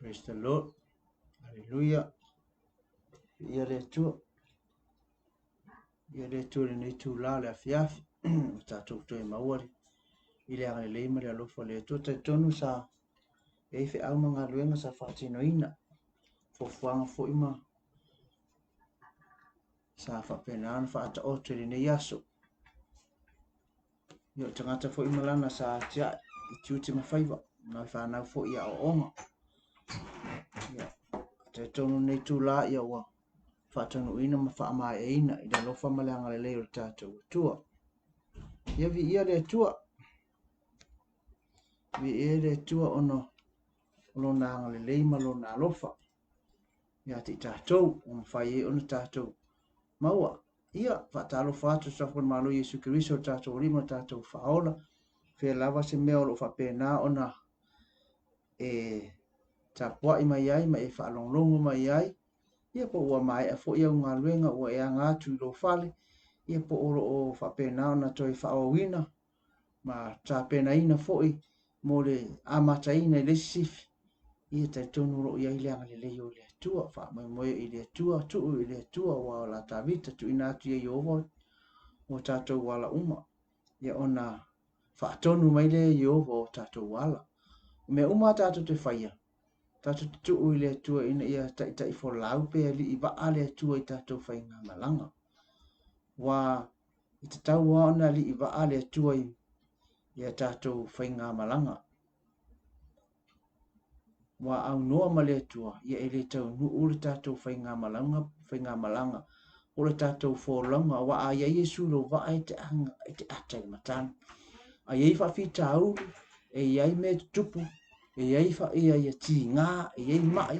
Praise the Lord. Hallelujah. Viia le Atua. Viia le Atua i lenei itula o le afiafi. Ua tatou toe maua i le agalelei ma le alofa o le Atua. Talitonu sa i ai feau ma galuega sa faatinoina. Fuafuaga foi ma sa faapena ona faataoto i lenei aso. Ia o le tagata foi ma lana sa atiae i tiute ma faiva, ma le fanau foi i aoaoga. Ia, talitonu lenei itula ia ua faataunuuina ma faamaeaina i le alofa ma le agalelei o le tatou Atua. Ia viia le Atua. Viia le Atua ona o lona agalelei ma lona alofa ia te i tatou, ua mafai ai ona tatou maua. Ia, faatalofa atu i le Suafa o le Malo Iesu Keriso, o le tatou Alii ma le tatou Faaola. Fea lava se mea o lo o faapena ona e tapuai mai ai ma e faalogologo mai ai, ia po ua maea foi au galuega ua e aga atu i lou fale, ia po o lo o faapena ona toe faaauauina ma tapenaina foi mo le amataina i le isi sifi, ia talitonu o lo o i ai le agalelei o le Atua, faamoemoe i le Atua, tuu i le Atua, aua o la Tavita tuuina atu ia Ieova o tatou ala uma, ia ona faatonu mai lea e Ieova o tatou ala. O mea uma a tatou te faia, tatou te tuu i le Atua ina ia taitai folau pe alii vaa le Atua i tatou faigamalaga. Ua e tatau lava ona alii vaa le Atua i a tatou faigamalaga. Ua aunoa ma le Atua, ia e le taunuu le tatou faigamalaga, faigamalaga po o le tatou folauga, aua a i ai Iesu i lou vaa e te aga, e te ata i le matagi. A i ai faafitauli, e i ai mea e tutupu, e i ai fa, ia, ia tiga, e i ai mai,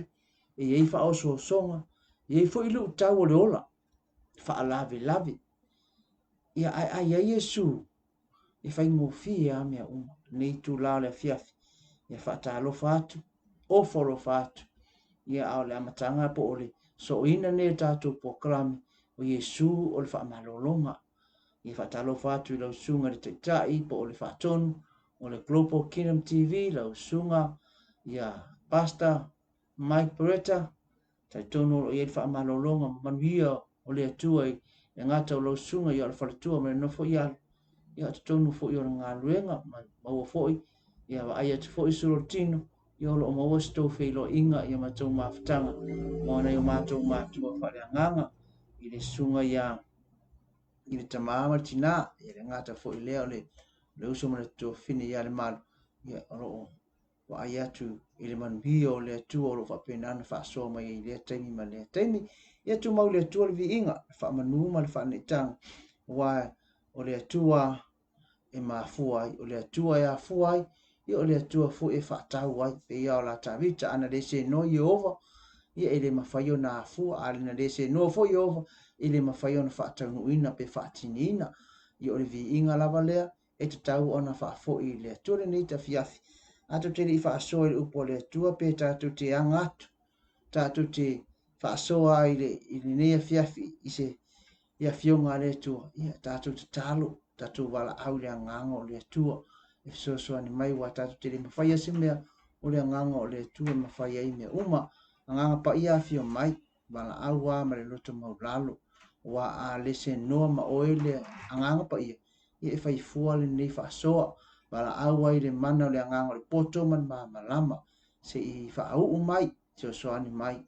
e i ai faaosoosoga, e i ai foi luitau o le ola, faalavelave. Ia, ae a i ai Iesu, e faigofie lava mea uma. Lenei itula o le afiafi, ia faatalofa atu, ofo alofa atu, ia a o le amataga po o le sooina lenei o tatou polokalame, o Iesu o le faamalologa. Ia faatalofa atu i lau susuga i le Taitai po o le Faatonu o le Global Kingdom TV, lau susuga ia Pastor Mike Beretta, Talitonu o lo o i ai le faamalologa ma manuia o le Atua i le gata o lau susuga ia o le faletua ma le nofo i alo, ia o totonu foi o le galuega ma maua foi, ia vaai atu foi sulu o le tino, ia o lo o maua se tou feiloaiga ia ma tou mafutaga ma nai o matou matua faaleagaga i le susuga ia i le tamā ma le tinā, ia le gata foi lea o le le uso ma le tuafafine ia Lemalu, ia o lo o vaai atu i le manuia o le Atua o lo o faapena ona faasoa mai ai i lea taimi ma lea taimi. Ia tumau i le Atua le viiga, le faamanu ma le faaneetaga, aua o le Atua e mafua ai, o le Atua e afua ai, ia o le Atua foi e faatau ai. Pei lava o la Tavita, ana le senoa Ieova, ia e le mafai ona afua, a na le senoa foi Ieova, e le mafai ona faataunuuina pe faatiniina. Ia o le viiga lava lea e tatau ona faafoi i le Atua lenei afiafi. A tatou te le i faasoa i le upu a le Atua pe tatou te aga atu, tatou te faasoa ai i lenei afiafi i se i afioga a le Atua, ia tatou tatalo, tatou valaau i le agaga o le Atua e fesoasoani mai, aua tatou te le mafaia se mea, o le agaga o le Atua e mafai ai mea uma. Agaga Paia afio mai, valaau lava ma le loto maulalo, aua a le senoa ma oe le Agaga Paia, ia e fai fua lenei faasoa, valaau ai le mana o le agaga o le poto ma le malamalama, se i faauu mai, fesoasoani mai,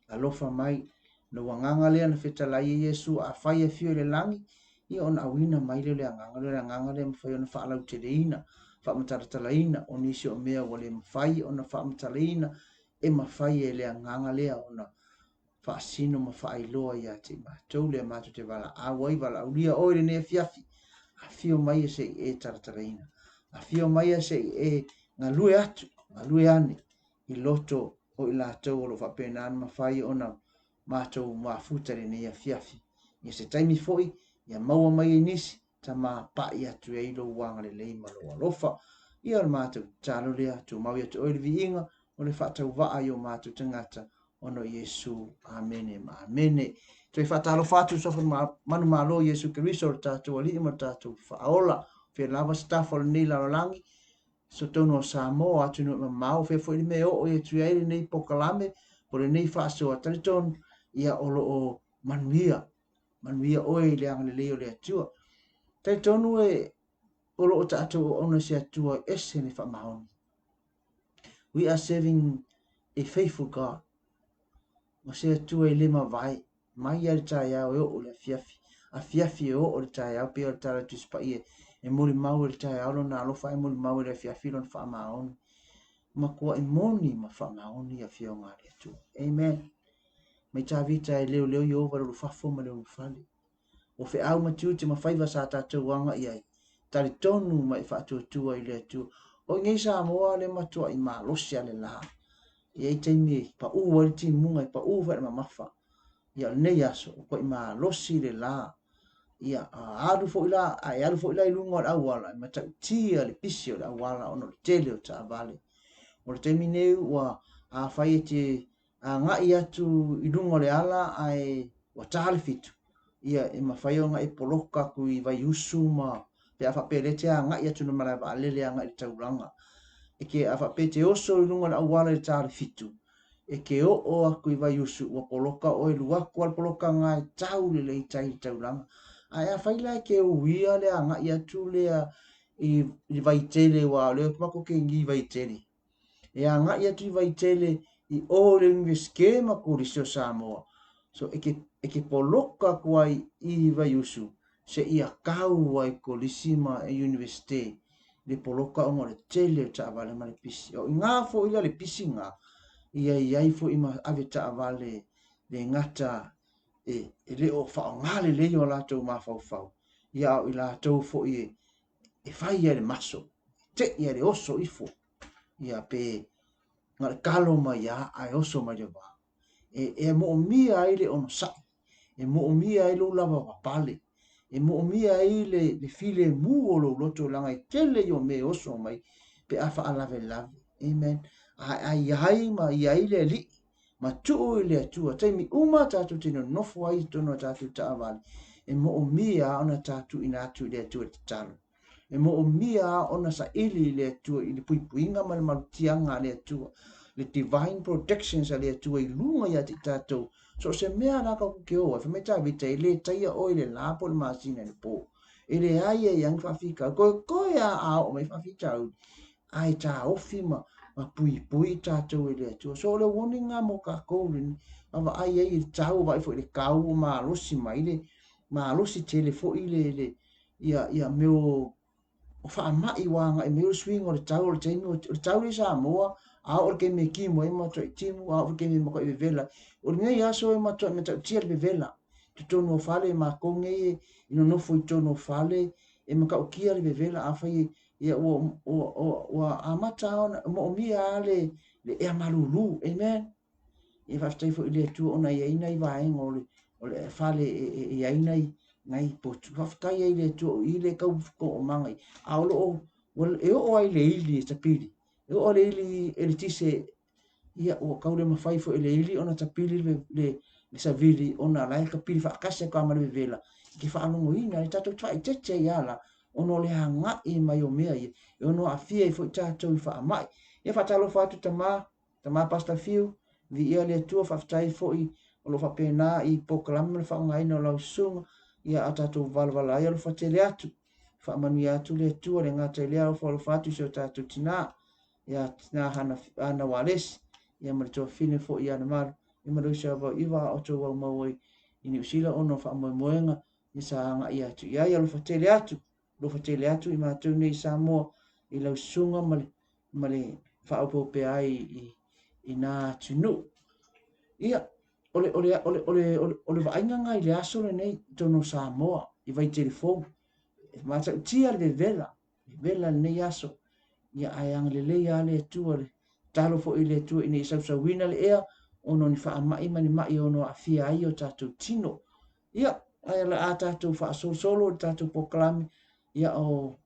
alofa mai, lou agaga lea na fetalai ai Iesu, afai e afio i le lagi, ia ona auina mai lea o le agaga lea, o le agaga lea e mafai ona faalauteleina, faamatalatalaina, o nisi o mea ua le mafai ona faamatalaina, e mafai e le agaga lea ona faasino ma faailoa ia te i matou lea matou te valaau ai, valaaulia oe i lenei afiafi, afio mai se i e talatalaina, afio mai se i e galue atu, galue ane i loto o i latou o lo o faapena ona mafai ona matou mafuta i lenei afiafi. Ia se taimi foi, ia maua mai ai nisi, tama pai atu ai lou agalelei ma lou alofa. Ia o le matou tatalo lea, tumau ia te oe le viiga o le faatauvaa i o matou tagata, ona o Iesu. Amene ma amene. Toe faatalofa atu suafa manumalo Iesu Keriso, o le tatou Alii ma le tatou Faaola. Fea lava se tafa o lenei lalolagi, So totonu o Samoa, atunuu mamao, fea foi le mea e oo atu i ai lenei polokalame po o lenei faasoa, talitonu ia o lo o manuia, manuia oe i le agalelei o le Atua. Talitonu e o lo o tatou auauna i se Atua e ese le faamaoni. We are serving a faithful God. O se Atua e le mavae, mai lava i le taeao e oo i le afiafi, afiafi e oo i le taeao, pei o le tala a le Tusi Paia, e molimau e le taeao lona alofa ae molimau e le afiafi lona faamaoni. Matuai moni ma faamaoni Afioga a le Atua. Amen. Mai Tavita e leoleo Ieova i le ulufafo ma le ulufale. O feau ma tiute ma faiva sa tatou agai ai, talitonu ma e faatuatua i le Atua. O i nei Samoa le matuai malosi a le la. E i ai taimi e paū ai le timuga, e paū foi le mamafa. Ia o lenei aso, ua tuai malosi le la. Ia a alu foi la, a e alu foi la i luga o le auala, e matautia le pisi o le auala ona o le tele o taavale. O le taimi nei ua afai e te agai atu i luga o le ala ae ua ta le fitu, ia e mafai ona e poloka atu i Vaiusu ma pe a faapea o lea e te agai atu i le malae vaalele agai i le taulaga. E ke, a faapea e te oso i luga o le auala i le ta le fitu, e ke oo atu i Vaiusu ua poloka oe, alu atu lava le poloka lena e tau lelei i tai i le taulaga. Ae afai la e te uia le agai atu lea i le Vaitele aua o lea matou te i Vaitele, e agai atu i Vaitele i o i le Iunivesite ma Kolisi o Samoa. So e ke, e ke poloka atu ai i Vaiusu seia kau ai Kolisi ma Iunivesite le poloka ona o le tele o taavale ma le pisi. O i ngā foi la le pisi ngā, ia i ai foi ma ave taavale le gata e, e le o whaonga lelei o latou mafaufau, ia a o i latou foi e, e fai ai le maso, e tei ai le oso ifo, ia pe na o le kalo mai lava ae oso mai le vā. E, e moomia ai le onosai, e moomia ai lou lava papale, e moomia ai le, le filemu o lou loto leaga e tele ia o mea e oso mai pe a faalavelave. Amen. A, a i ai ma i ai le Alii, ma tuu i le Atua, taimi uma tatou te nonofo ai i totonu o tatou taavale, e moomia ona ta tuuina atu i le Atua i le tatalo. E moomia ona saili i le Atua i le puipuiga ma le malutiaga a le Atua, le divine protections a le Atua i luga ia te i tatou. So o se mea la tatou te o ai, fai mai Tavita, e le taia oe i le la po o le masina i le po. E leai e ai ni faafitauli. Koekoe a a oo mai faafitauli, ae taofi ma, ma puipui tatou e le Atua. So o le warning nga mo tatou lenei, vaavaai ai i le tau, vaai foi i le kau ua malosi mai le, malosi tele foi le, le, ia, ia mea o, o faamai ua agai mai o le suiga o le tau, o le taimi o le tau i Samoa, a oo i le taimi e timu ai matuai timu, a oo i le taimi e matuai vevela. O lenei aso e matuai matautia le vevela i totonu o fale, matou nei e nonofo i totonu o fale, e matautia le vevela, afai e, ia ua, ua, ua, ua amata ona moomia lava le, le ea malulu. Amen. Ia faafetai foi i le Atua ona e i ai nai vaega o le, o le fale e, e, e i ai nai, nai potu. Faafetai ai i le Atua o i le tau toomaga i. A o lo o, e oo ai le ili e tapili. E oo le ili eletise, ia ua tau le mafai foi e le ili ona tapili le, le, le savili ona la e tapili faatasi atu lava ma le vevela. E te faalogoina ai tatou te faaeteete ai lava la ona o le agai mai o mea ia e ono aafia ai foi tatou i faamai. Ia faatalofa atu tama, Tama Pastor Fiu, viia le Atua, faafetai foi o lo o faapena i polokalame ma le faaaogaina o lau susuga, ia a tatou valavala ai alofa tele atu. Faamanuia atu le Atua, le gata i lea alofa alofa atu i si o tatou tinā, ia tinā Hana, Hana Walesi, ia ma le tuafafine foi ia Namalu, ia ma le uso ia Vauiva a outou au mau ai i Niu Sila ona o faamoemoega ia sa agai atu i ai, alofa tele atu. Alofa tele atu i matou nei i Samoa i lau susuga ma le, ma le faaopeopea ai i, i nā atunuu. Ia, o le, o le, o le, o le, o le, o le vaaiga nga i le aso lenei i totonu o Samoa, i Vaitele Fou. E matautia le vevela, vevela lenei aso. Ia, ae agalelei lava le Atua, le tatalo foi i le Atua ina ia sausauina le ea ona o ni faamai ma ni mai e ono aafia ai o tatou tino. Ia, ae o le a tatou faasolosolo i le tatou polokalame, ia o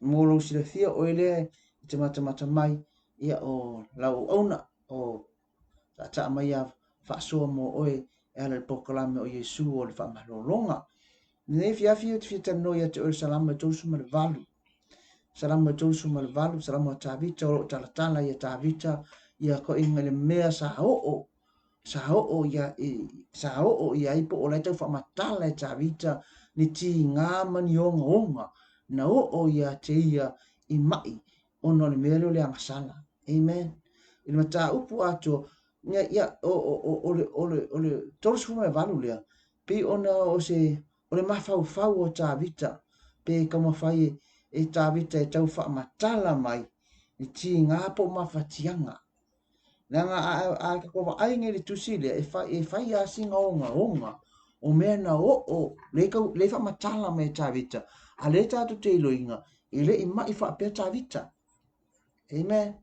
mo lou silafia oe lea i te matamata mai, ia o lau auauna, o taataa mai a faasoa mo oe e ala i le polokalame o Iesu o le faamalologa. I lenei afiafi ou te fia talanoa ia te oe i le Salamo e 38. Salamo e 38, Salamo a Tavita, o lo o talatala ia Tavita, ia koʻiga i le mea sa oo, sa oo ia, sa oo i ai po o la e tau faamatala e Tavita ni tiga ma ni ogaoga na oo ia te ia i maʻi ona o le mea lea o le agasala. Amen. I le mataupu atoa, ia, ia, o, o, o, o le, o le, o le 38 lea, pei ona o se, o le mafaufau o Tavita, pe taumafai e, e Tavita e tau faamatala mai i tiga po o mafatiaga. Leaga a, a, a tatou vaai nei i le tusi lea, e fai, e fai lava sina ogaoga o mea na oo, le, tau, le faamatala mai e Tavita, a lea tatou te iloina, e le i mai faapea Tavita. Amen.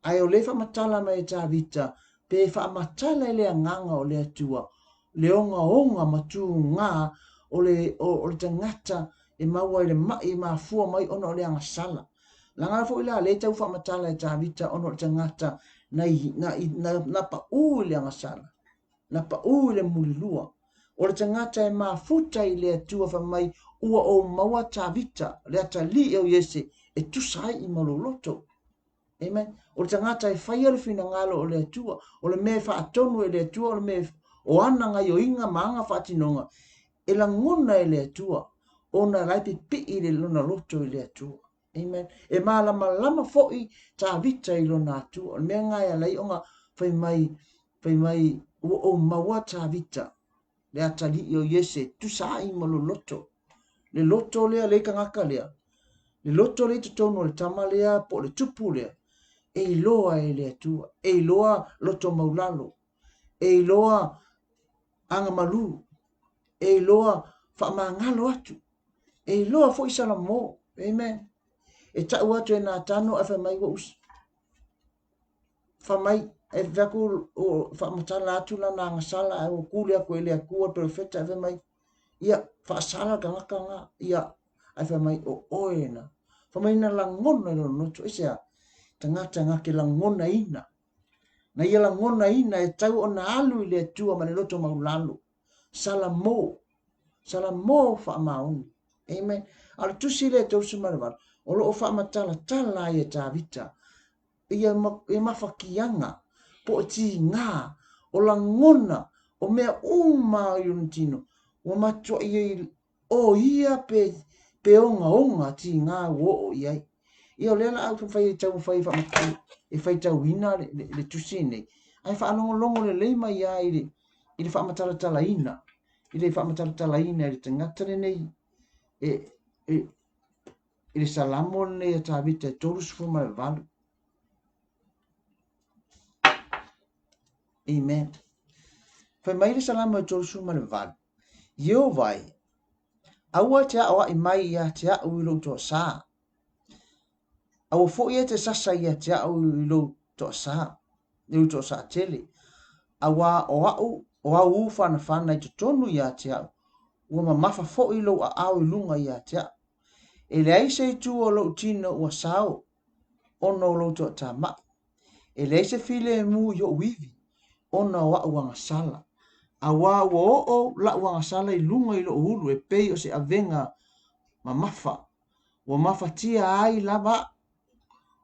Ae o le faamatala mai e Tavita, pe faamatala i le agaga o le Atua, le ogaoga ma tugā o le, o, o le tagata e maua i le maʻi e mafua mai ona o le agasala. Leaga foi la lea e tau faamatala e Tavita ona o le tagata na, na, na, na paʻū i le agasala, na paʻū i le mulilua. O le tagata e mafuta i le Atua fai mai ua ou maua Tavita, le atalii o Iese, e tusa ai i ma lou loto. Amen. O le tagata e faia le finagalo o le Atua, o le mea e faatonu e le Atua, o le mea o ana gaioiga ma ana faatinoga, e lagona e le Atua, ona la e pipii le lona loto i le Atua. Amen. E malamalama foi Tavita i lona Atua. O le mea lena e ala ai ona fai mai, fai mai, ua ou maua Tavita, le atalii o Iese, tusa ai ma lou loto. Le loto lea, le tagata lea, le loto lea i totonu o le tama lea po o le tupu lea, e iloa e le Atua, e iloa loto maulalo, e iloa agamalu, e iloa faamagalo atu, e iloa foi Salamo. Amen. E tau atu e Natano ae fai mai ua usi. Fai mai, e fai atu, faamatala atu lana agasala ae ua kuli atu e le Atua le perofeta ae fai mai, ia, faasala le tagata na, ia, ae fai mai, o oe na. Fai mai na lagona i lona loto, aisea? Tagata na te lagonaina, na ia lagonaina e tau ona alu i le Atua ma le loto maulalo. Salamo, Salamo faamaoni. Amen. A o le tusi lea e 38, o lo o faamatalatala ai e Tavita ia, ia mafatiaga, po o tigā, o lagona, o mea uma i lona tino, ua matuai ai o ia pe, pe ogaoga tigā ua oo i ai. Ia o lea la au taumafai e taumafai e faamatala, e faitauina le, le, le tusi nei, ae faalogologo lelei mai lava i le, i le faamatalatalaina, i le faamatalatalaina e le tagata lenei e, e, i le Salamo lenei a Tavita e 38. Amen. Fai mai le Salamo e 38. Ieova e, aua e te aoaʻi mai ia te aʻu i lou toasā. Aua foi e te sasa ia te aʻu i lou toasā, i lou toasā tele. Auā o aʻu, o au u whanawhana i totonu ia te aʻu, ua mamafa foi lou aao i luga ia te aʻu. E leai se itu o lou tino ua sao ona o lou toatamaʻi. E leai se filemu i oʻu iwi ona o aʻu agasala. Auā ua oo laʻu agasala i luga i loʻu ulu e pei o se ʻavega mamafa. Ua mafatia ai lava aʻu.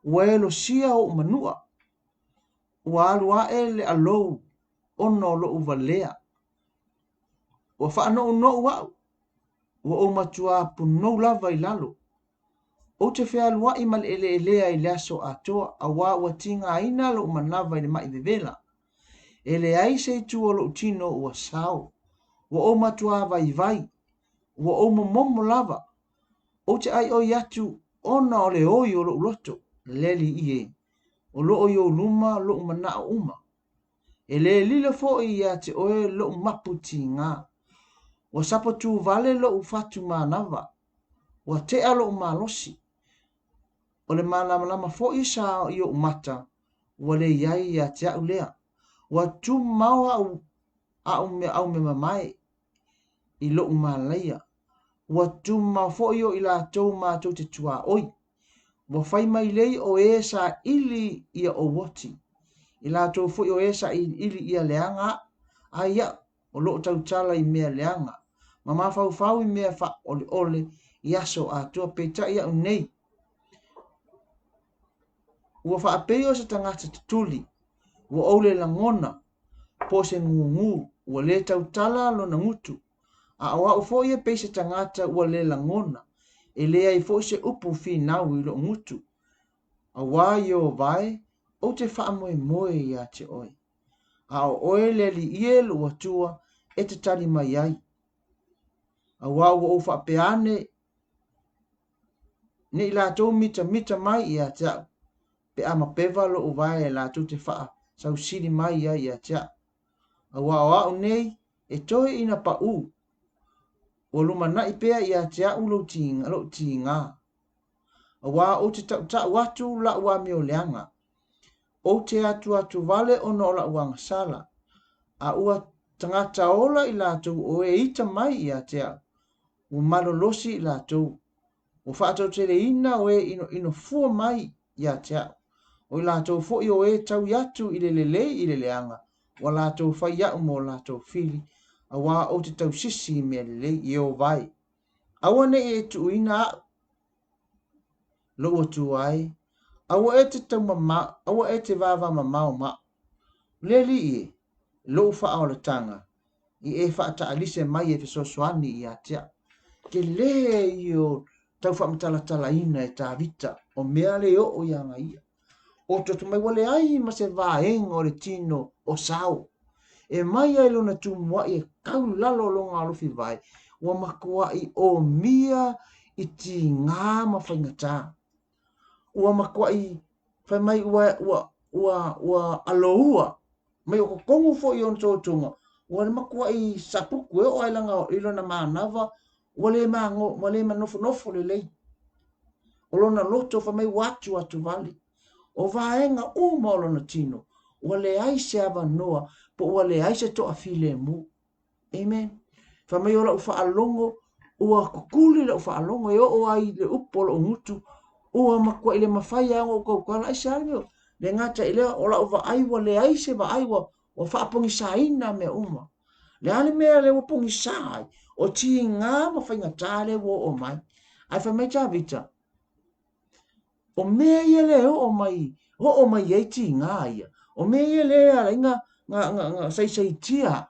Ua elosia oʻu manuʻa. Ua alu aʻe le ʻalou ona o loʻu walea. Ua faanoʻunoʻu aʻu. Ua ou matuā punou lava i lalo. Ou te fealuaʻi ma le ʻeleʻelea i le aso atoa, auā ua tigaina loʻu manawa i le maʻi wewela. E leai se itu o loʻu tino ua sao. Ua ou matuā waiwai. Ua ou momomo lava. Ou te ʻai ʻoi atu ona o le oi o loʻu loto, le Alii e. O loo i ou luma loʻu manaʻo uma. E lē lilo foi iā te ʻoe loʻu mapu tigā. Ua sapotū wale loʻu fatu manawa. Ua teʻa loʻu malosi. ʻO le mālamalama foi sa i oʻu mata, ua lē iai iā te aʻu lea. Ua tumau aʻu aʻu mea ʻaumemamae i loʻu mālaia. Ua tumau foi o i lātou mātou te tuaoi. Ua fai mai lei o ē saʻili ia ou oti, i lātou foi o ē saʻiliʻili ia leaga aʻu, a iaʻu, o loʻu tautala i mea leaga, ma mafaufau i mea faʻoleʻole i aso atoa, peitai iaʻu nei. Ua faapei o se tagata tutuli, ua ou le lagona, po o se gūgū, ua lē tautala lona gutu. A o au foi e pei se tagata ua le lagona, e leai foi se upu finau i lo'u gutu. Auā Ieova e, ou te faamoemoe iā te oe. A o oe le Alii e lo'u Atua e te tali mai ai. Auā ua ou faapea ane, ne i latou mitamita mai ia te au, pe a mapeva lo'u vae latou te faasausili mai ai ia te au. Auā o a'u nei e toe ina paʻū, ua lumanaʻi pea ia te a'u lo'u tigā. Auā ou te taʻutaʻu atu la'u amio leaga, ou te atuatu wale ona o la'u agasala, a ua tagata ola i latou o e ita mai ia te a'u, ua malolosi i latou, ua faatauteleina o e inoino fua mai ia te a'u, o i latou foi o e taui atu i le lelei i le leaga, ua latou fai a'u mo latou fili, auā ou te tausisi i mea lelei, Ieova e. Aua ne i e tuuina a'u lou Atua e, aua e te taumamao, aua e te vavamamao ma a'u. Le Alii e, lou faaolataga, i e faataalise mai e fesoasoani ia te a'u. Tele ia o tau faamatalatalaina e Tavita o mea le oo ia ga ia. O toto mai ua leai ma se vaega o le tino o Sao. E mai ai lona tumuaʻi e kau i lalo o lona alofi vae, ua matuaʻi omia i tigā ma faigata. Ua matuaʻi fai mai ua, ua, ua, ua aloua mai o totonu foi o ona totoga, ua matuaʻi saputu e oo ai lana, i lona manava, ua le mago, ua le manofonofo lelei. O lona loto fai mai ua atu atu vale. O vaega uma o lona tino, ua leai se avanoa, po ua leai se toafilemu. Amen. Fai mai o la'u faalogo, ua kukuli la'u faalogo e oo ai le upu o lo'u gutu, ua matua'i le mafai lava ona ou tautala, aisea le mea, le gata i lea, o la'u vaai ua leai se vaai, ua, ua faapogisaina mea uma. Le a le mea lea ua pogisa ai, o tigā ma faigatā lea ua oo mai. Ae fai mai Tavita, o mea ia lea e oo mai, oo mai ai tigā ia, o mea ia lea e ala ai na, na, na, na saisaitia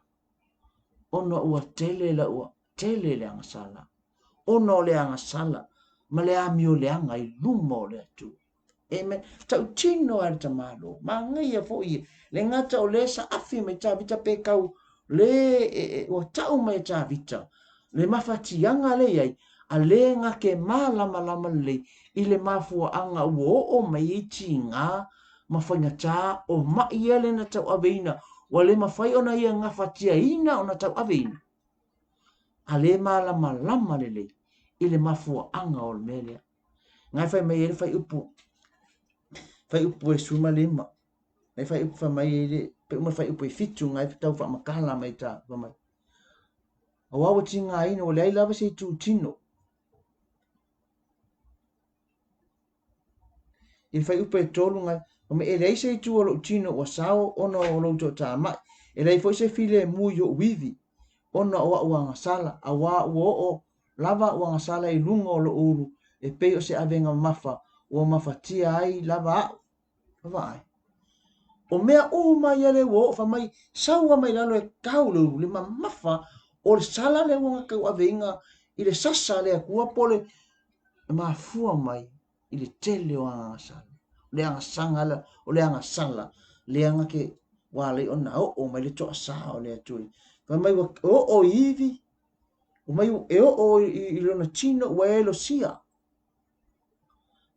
ona ua tele lau, tele le agasala, ona o le agasala ma le amio leaga i luma o le Atua. Amen. Tautino a le tamalo. Manaia foi e le gata o le saafi mai Tavita pe kau le e, e, ua tau mai e Tavita le mafatiaga le iai a le ga ke malamalama lelei i le mafuaaga ua oo mai ai tigā ma faigatā o maʻi ia le na tauaveina ua le mafai ona ia gafatiaina ona tauaveina a le malamalama lelei i le mafuaaga o le mea lea. Ngai fai mai ai le fuaiupu, fuaiupu e 15. Ngai fuaiupu fai mai ai le, pe uma le fuaiupu e 7, ngai tau faamatala mai ta, fai mai. Auā ua tigaina, ua leai lava se itu tino. I le fuaiupu e 3 ngai, fai mai, e leai se itu o lou tino ua sao ona o lou toatamai, e leai foi se filemu i o'u ivi, ona o a'u agasala, auā ua oo lava a'u agasala i luga o lo'u ulu, e pei o se avega mamafa, ua mafatia ai lava a'u. Vaai. O mea uma ia lea ua oo fai mai, sau mai lalo e kau le ulu, le mamafa o le sala lea ua tauaveina i le sasa a le Atua po o le mafua mai i le tele o agasala. O le agasaga, o le agasala lea na ke ua alai ona oo mai le toasā o le Atua. Fai mai ua oo i ivi, ua mai e oo i lona tino ua e losia.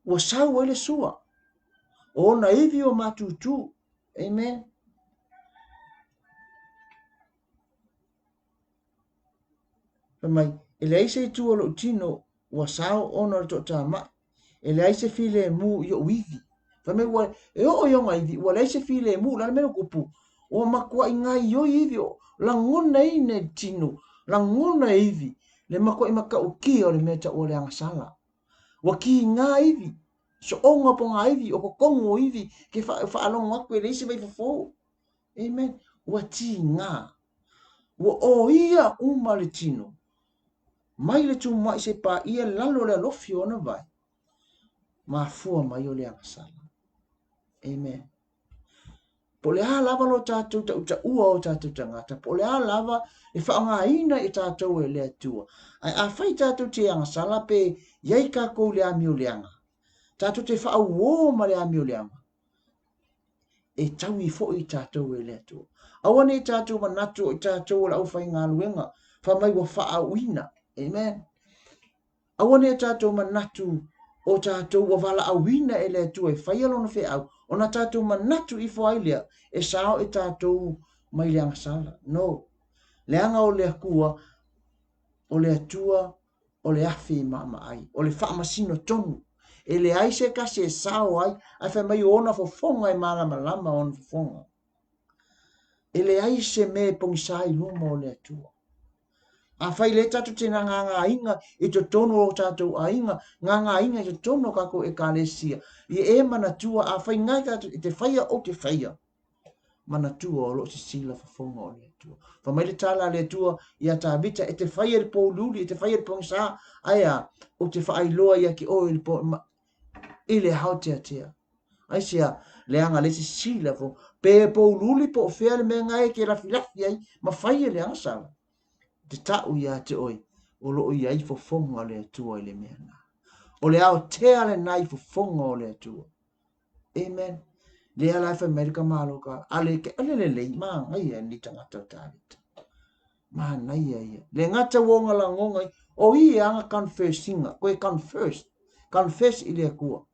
Ua sau ai le sua. O ona ivi ua matutu. Amen. Fai mai, e leai se itu o lou tino ua sao ona o le toatamai. E leai se filemu i o'u ivi. Fai mai ua e oo i ona ivi, ua leai se filemu, o le a le mea na tupu? Ua matuai gaoioi ivi, o lagonaina e le tino, lagona e ivi le matuai matautia o le mea e taua o le agasala. Ua kiga ivi, soonga o pogaivi, o totonu o ivi, ke faalogo atu e leai se vaifofo. Amen. Ua tiga. Ua oia uma le tino. Mai le tumuai se paia lalo o le alofi o ona vae. Mafua mai o le agasala. Amen. Po o le a lava lo tatou tautaua o tatou tagata, po o le a lava e faaaogaina i tatou e le Atua. Ae afai tatou te agasala pe i ai tatou i le amioleaga, tatou te faauo ma le amioleaga, e taui foi i tatou e le Atua. Aua ne i tatou manatu o i tatou o le aufaigaluega, fai mai ua faaauina. Amen. Aua ne i tatou manatu o tatou ua valaauina e le Atua e faia lona feau, ona tatou manatu ifo ai lea e sao i tatou mai le agasala. No. Leaga o le Atua, o le Atua o le afi maamaai, o le faamasino tonu. E leai se tasi e sao ai, ae fai mai o ona fofoga e malamalama ona fofoga. E leai se mea e pogisa i luma o le Atua. Afai lea tatou te ngāngāinga i totonu o tatou aiga, ngāngāinga i totonu o tatou ekalesia, ia e manatua afai ngai tatou i te whaia o te whaia, manatua o loo sisila fofoga o le Atua. Fai mai le tala a le Atua ia Tavita, e te whaia le pōluli, e te whaia le pogisa, ae a, o te whaailoa ia ki oe i le pō, i le haoteatea. Aisea, leaga le sisila fo, pe pōululi po o fea le mea ngai e ke lafilafi ai, ma fai e le agasala. Te ta'u ia te oe, o loo i ai fofoga o le Atua i le mea na. O le aotea lenā i fofoga o le Atua. Amen. Lea la e fai mai le tamālo ka, a le ke ale lelei, manaia ni tagata o Tavita. Manaia ia. Le gata ua ona lagoga i, o ia aga confessinga, koe confess, confess i le Atua.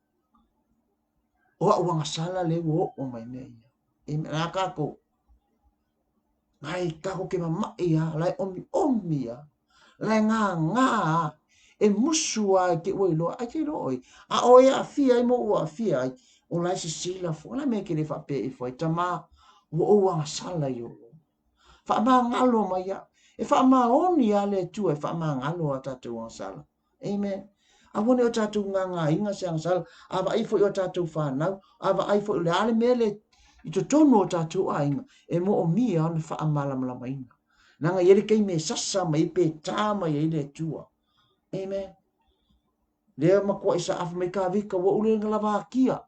O a'u agasala lea ua oo mai mea ia. Amen. A kākou, Ai kākou ke mamaʻi a, la e ʻomiʻomi a, la e ngāngā a, e musu a i te ua iloa, ai te iloa ʻoe. A ʻoe e aafia ai ma oʻu aafia ai, o la e sisila fo, o le a mea e ke le faapea ifo ai, Tamā, ua ou agasala i ou. Faamagalo mai iaʻu. E faamaoni a le Atua e faamagalo a tatou agasala. Amen. Aua ne i o tatou ngāngāinga se agasala, a vaai foi o tatou whānau, a vaai foi o le a le mea le i totonu o tatou aiga, e moomia ona faamalamalamaina. Leaga e i ai le taimi e sasa mai ai pe tā mai ai le Atua. Amen. Lea matuai saafi mai Kavika, ua ou le lavakia.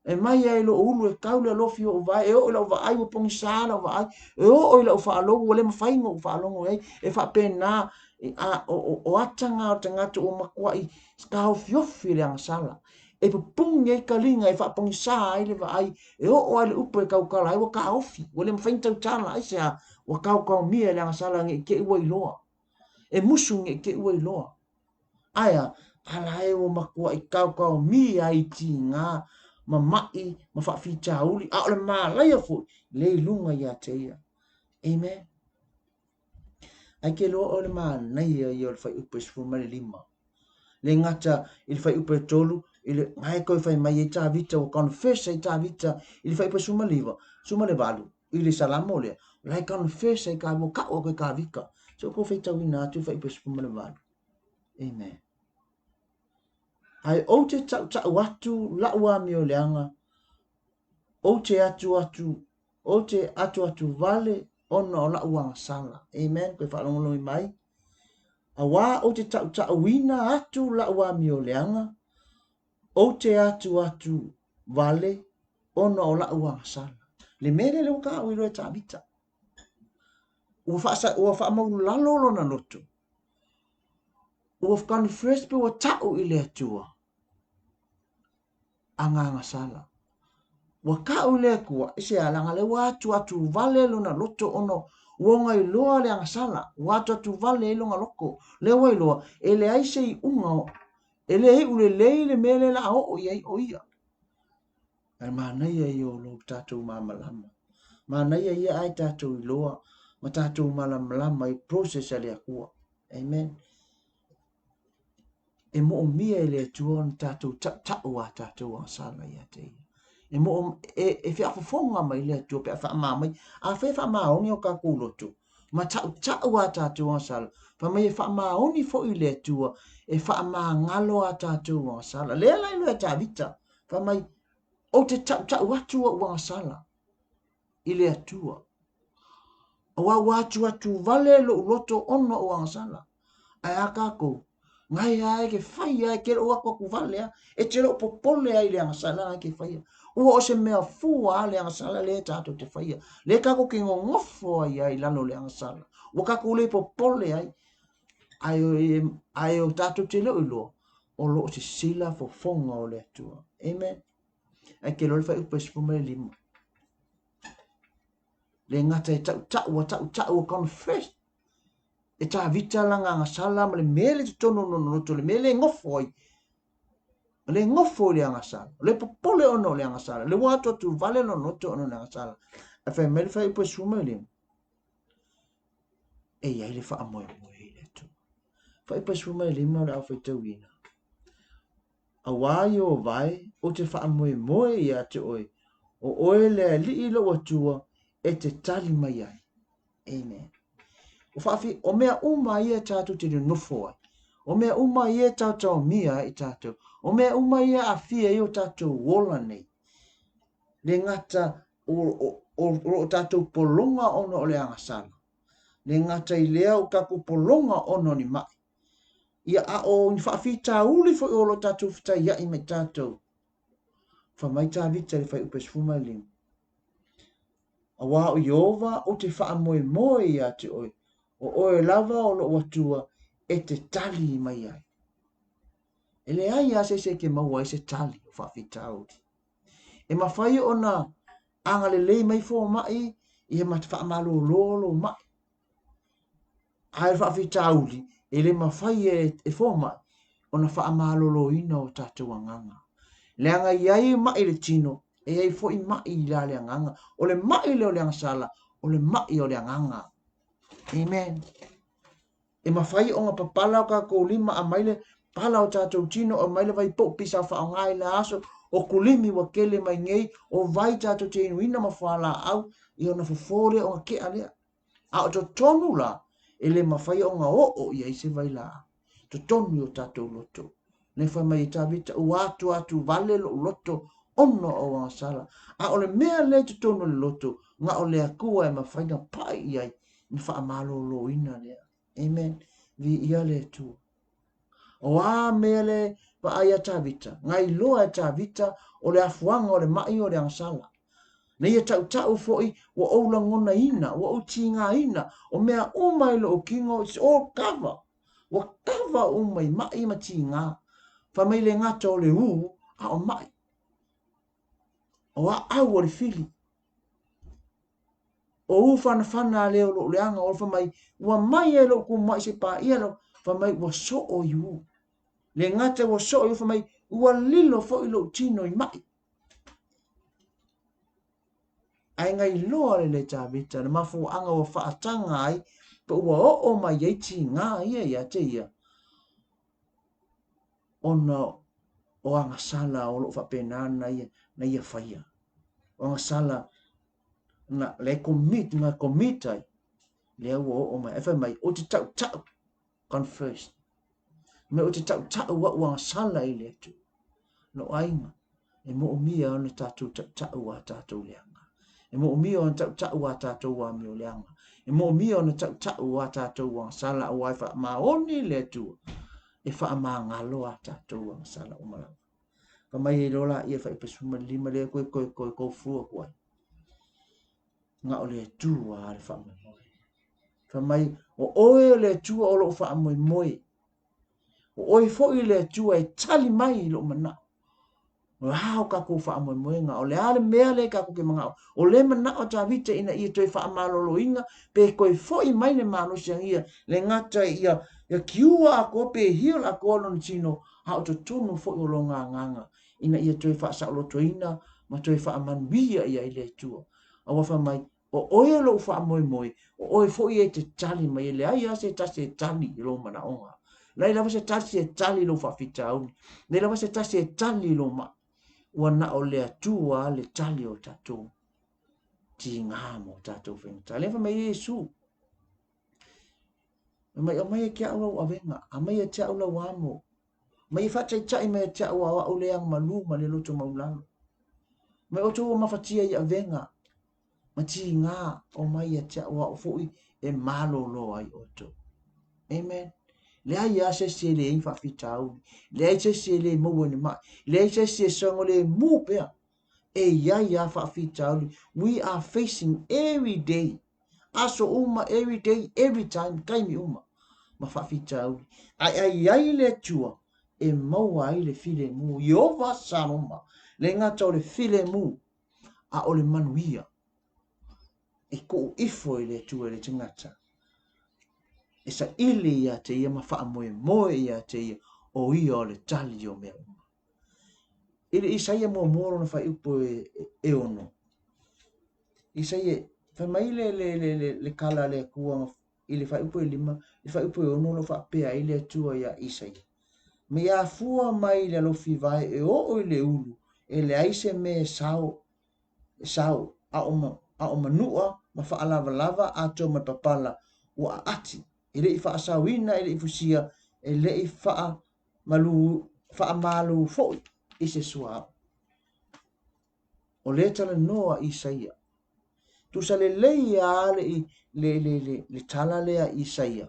E mai ai lou ulu e kau le alofi o ou vae, e oo i lau vaai ua pogisā lau vaai, e oo i lau faalogo ua le mafai ona ou faalogo i ai, e faapena a o ataga o le tagata ua matuai taofiofi i le agasala. E pupugi ai taliga e faapogisā ai le vaai, e oo lava i le upu e tautala ai ua taofi, ua le mafai ona tautala, aisea? Ua taotaomia i le agasala ne i te i ua iloa. E musu ne i te i ua iloa. Ae a, a la e ua matuai taotaomi ai i tigā ma maʻi ma faafitauli, a o le malaia foi lea i luga ia te ia. Amen. Ai ke loa o le manaia ia o le fuaiupu e 15. Le gata i le fuaiupu e 3, i le ngae toe fai mai ai Tavita, ua confess ai Tavita i le fuaiupu e 19, 18, i le Salamo lea, o la e confess ai ka, ua ka'u atu e Kavika. Se i tou faitauina atu le fuaiupu e 18. Amen. Ae ou te tautau atu la'u amioleaga, ou te atu atu, ou te atu atu vale ona o la'u agasala. Amen. Koe faalogologo mai. Auā ou te tautauina atu la'u amioleaga, ou te atu atu vale ona o la'u agasala. Le mea lea lea ua ta'u i loa e Tavita. Ua faasa, ua faamaulalo lona loto. Ua confess pe ua ta'u i le Atua. Agaga sala. Ua ta'u i le Atua, aisea, leaga lea ua atu atu vale lona loto ona ua ogailoa le agasala. Ua atu atu vale ai lona loto. Lea ua iloa, e leai se iuga, e le iu lelei le mea lea o le a oo i ai o ia. Ae manaia ia o lo tatou malamalama. Manaia ia ae tatou iloa ma tatou malamalama i process a le Atua. Amen. E moomia e le Atua ona tatou tautau a tatou agasala ia te ia. E, moo, e, e feafofoga mai le Atua pe a faamā mai. Afai e faamaoni o tatou loto, ma tautau a tatou agasala, fai mai e faamaoni foi le Atua e faamagalo a tatou agasala. Lea la iloa e Tavita, fai mai, ou te tautau atu ou agasala i le Atua. Auā ua atuatu vale lou loto ona o agasala. Ae a tatou? Ngai a e ke faia e ke lou aku aku vale a, e te lou popole ai le agasala ngai ke faia. Ua o se mea fua a le agasala le tatou te faia. Le kako ke ngongofo ai ai lalo le agasala. Ua kako le popole ai. Ai o, ai o tatou te lou iloa, o loo sisila fofoga o le Atua. Amen. Ai ke loa le fuaiupu e 15. Le gata e tautau a tautau a confess e Tavita lana agasala ma le mea le totonu o lona loto, le mea le gofo ai, le gofo i le agasala, le popole ona o le agasala, le ua atu atu vale lona loto ona o le agasala. Ae fai mai le fuaiupu e 15, e i ai le faamoemoe i le Atua. Fuaiupu e 15 o le a faitauina. Auā Ieova e, ou te faamoemoe ia te oe, o oe le Alii lou Atua e te tali mai ai. Amen. O, whaafi, o mea uma ia tātou te nonofo ai. O mea uma ia taotaomia ai tātou. O mea uma ia awhia i o tātou ola nei. Le ngata o, o, o, o, o tātou polonga ona o le agasala. Le ngata i lea o tātou polonga ona o ni mai. Ia a o ni whaafitauli foi o lo tātou whitaiai mai tātou. Wha mai Tāvita le whai upe 15. Auā o Ieova ou te faamoemoe ia te oe, o oe lava o lou Atua e te tali mai ai. E leai lava se isi e ke maua ai se tali o faafitauli. E mafai ona agalelei mai fomai ia ma te faamalōlō lou mai. A e faafitauli, e le mafai e, e fomai ona faamaloloina o tatou agaga. Leaga i ai mai le tino, e ai foi mai i la le agaga. O le mai lea o le agasala, o le mai o le agaga. Amen. E mafai ona papala o tatou lima aumai le pala o tatou tino, aumai le vai popi sa faaaoga i la aso, o kulimi ua kele mai nei, o vai tatou te inuina ma fualaau, ia ona fofo lea ona kea lea. A o totonu la, e le mafai ona oo i ai se vailaau. Totonu i o tatou loto. Nei fai mai e Tavita, ua atu atu vale lou loto ona o agasala. A o le mea lea i totonu o le loto, na o le Atua e mafai ona pai i ai, na faamaloloina lea. Amen. Viia le Atua. O a mea le vaai a Tavita, na iloa e Tavita o le afuaga o le mai o le agasala. Na ia tautau foi ua ou lagonaina, ua ou tigaina, o mea uma i lou kino, it's all cover. Ua cover uma i mai ma tiga. Fai mai le gata o le ū, a o mai. O aau o le fili. O u whanawhana a leo lou leaga, o fai mai, ua mai e lou kumai se paia lau, fai mai ua soo i u. Le gata ua soo i u, fai mai, ua lilo foi lou tino i mai. Ae ngai loa le le Tavita, le mafuaaga ua faataga ai, pe ua oo mai ai tiga ia ia te ia, ona o agasala o loo faapena na ia, na ia faia. O agasala na le commit, na commit ai, lea ua oo mai. Ai fai mai, o te tautau, confess. Me o te tautau au agasala i le Atua. Lou aiga, e moomia ona tatou tautau a tatou leaga. E moomia ona tautau a tatou amio leaga. E moomia ona tautau a tatou agasala aua e faamaoni le Atua. E faamagalo a tatou agasala uma lava. Fai mai ai loa laia 15 lea koe koe koe koufua ku ai. Na o le Atua a le faamoemoe. Fai mai, o oe o le Atua o lou faamoemoe. O oe foi le Atua e tali mai i lou manao. O le a o tatou faamoemoega, o le a le mea lea tatou te manao. O le manao Tavita ina ia toe faamaloloina pe toe foi mai le malosi ia le gata ia ia kiua atoa pe heal atoa lona tino, a o totonu foi o lona agaga ina ia toe faasaolotoina ma toe faamanuia i ai le Atua. Aua fai mai, o oe o lou faamoemoe, o oe foi e te tali mai, e leai lava se tasi e tali i lou manaoga. Leai lava se tasi e tali i lou faafitauli. Leai lava se tasi e tali i lou mai. Ua na o le Atua le tali o tatou tiga mo tatou faigata. Lea fai mai Iesu, fai mai, aumai ia te au lau avega, aumai ia te au lau amo, mai e faataitai mai ia te au a o au le agamalu ma le loto maulalo. Mai outou ua mafatia i avega ma tiga, omai ia te au a au foi e malōlō ai outou. Amen. Leai lava se isi e leai ni faafitauli, leai se isi e le maua i ni ma'i, leai se isi e saogalemu pea. E i ai lava faafitauli. We are facing every day, aso uma, every day, every time, taimi uma, ma faafitauli. Ae a i ai le Atua e maua ai le filemu, Ieova Saloma, le gata o le filemu, a o le manuia. E kuu ifo i le Atua i le tagata, e saili ia te ia ma faamoemoe ia te ia, o ia o le tali o mea uma. I le Isaia muamua lona faaiupu e ono. Isaia, fai mai le, le, le, le, le kala a le Atua i le faaiupu e lima, i le faaiupu e ono o lo o faapea ai le Atua iā Isaia. Me i afua mai i le alofi vae e oo i le ulu, e leai se mea e sao, e sao, a o, ma, a o manua ma faalavalava atoa ma le papala ua aati, e le i faasaoina, e le i fusia, e le i faa malu, faamalu foi i se suauu. O lea talanoa Isaia. Tusa lelei lava le, le, le, le, le tala lea Isaia.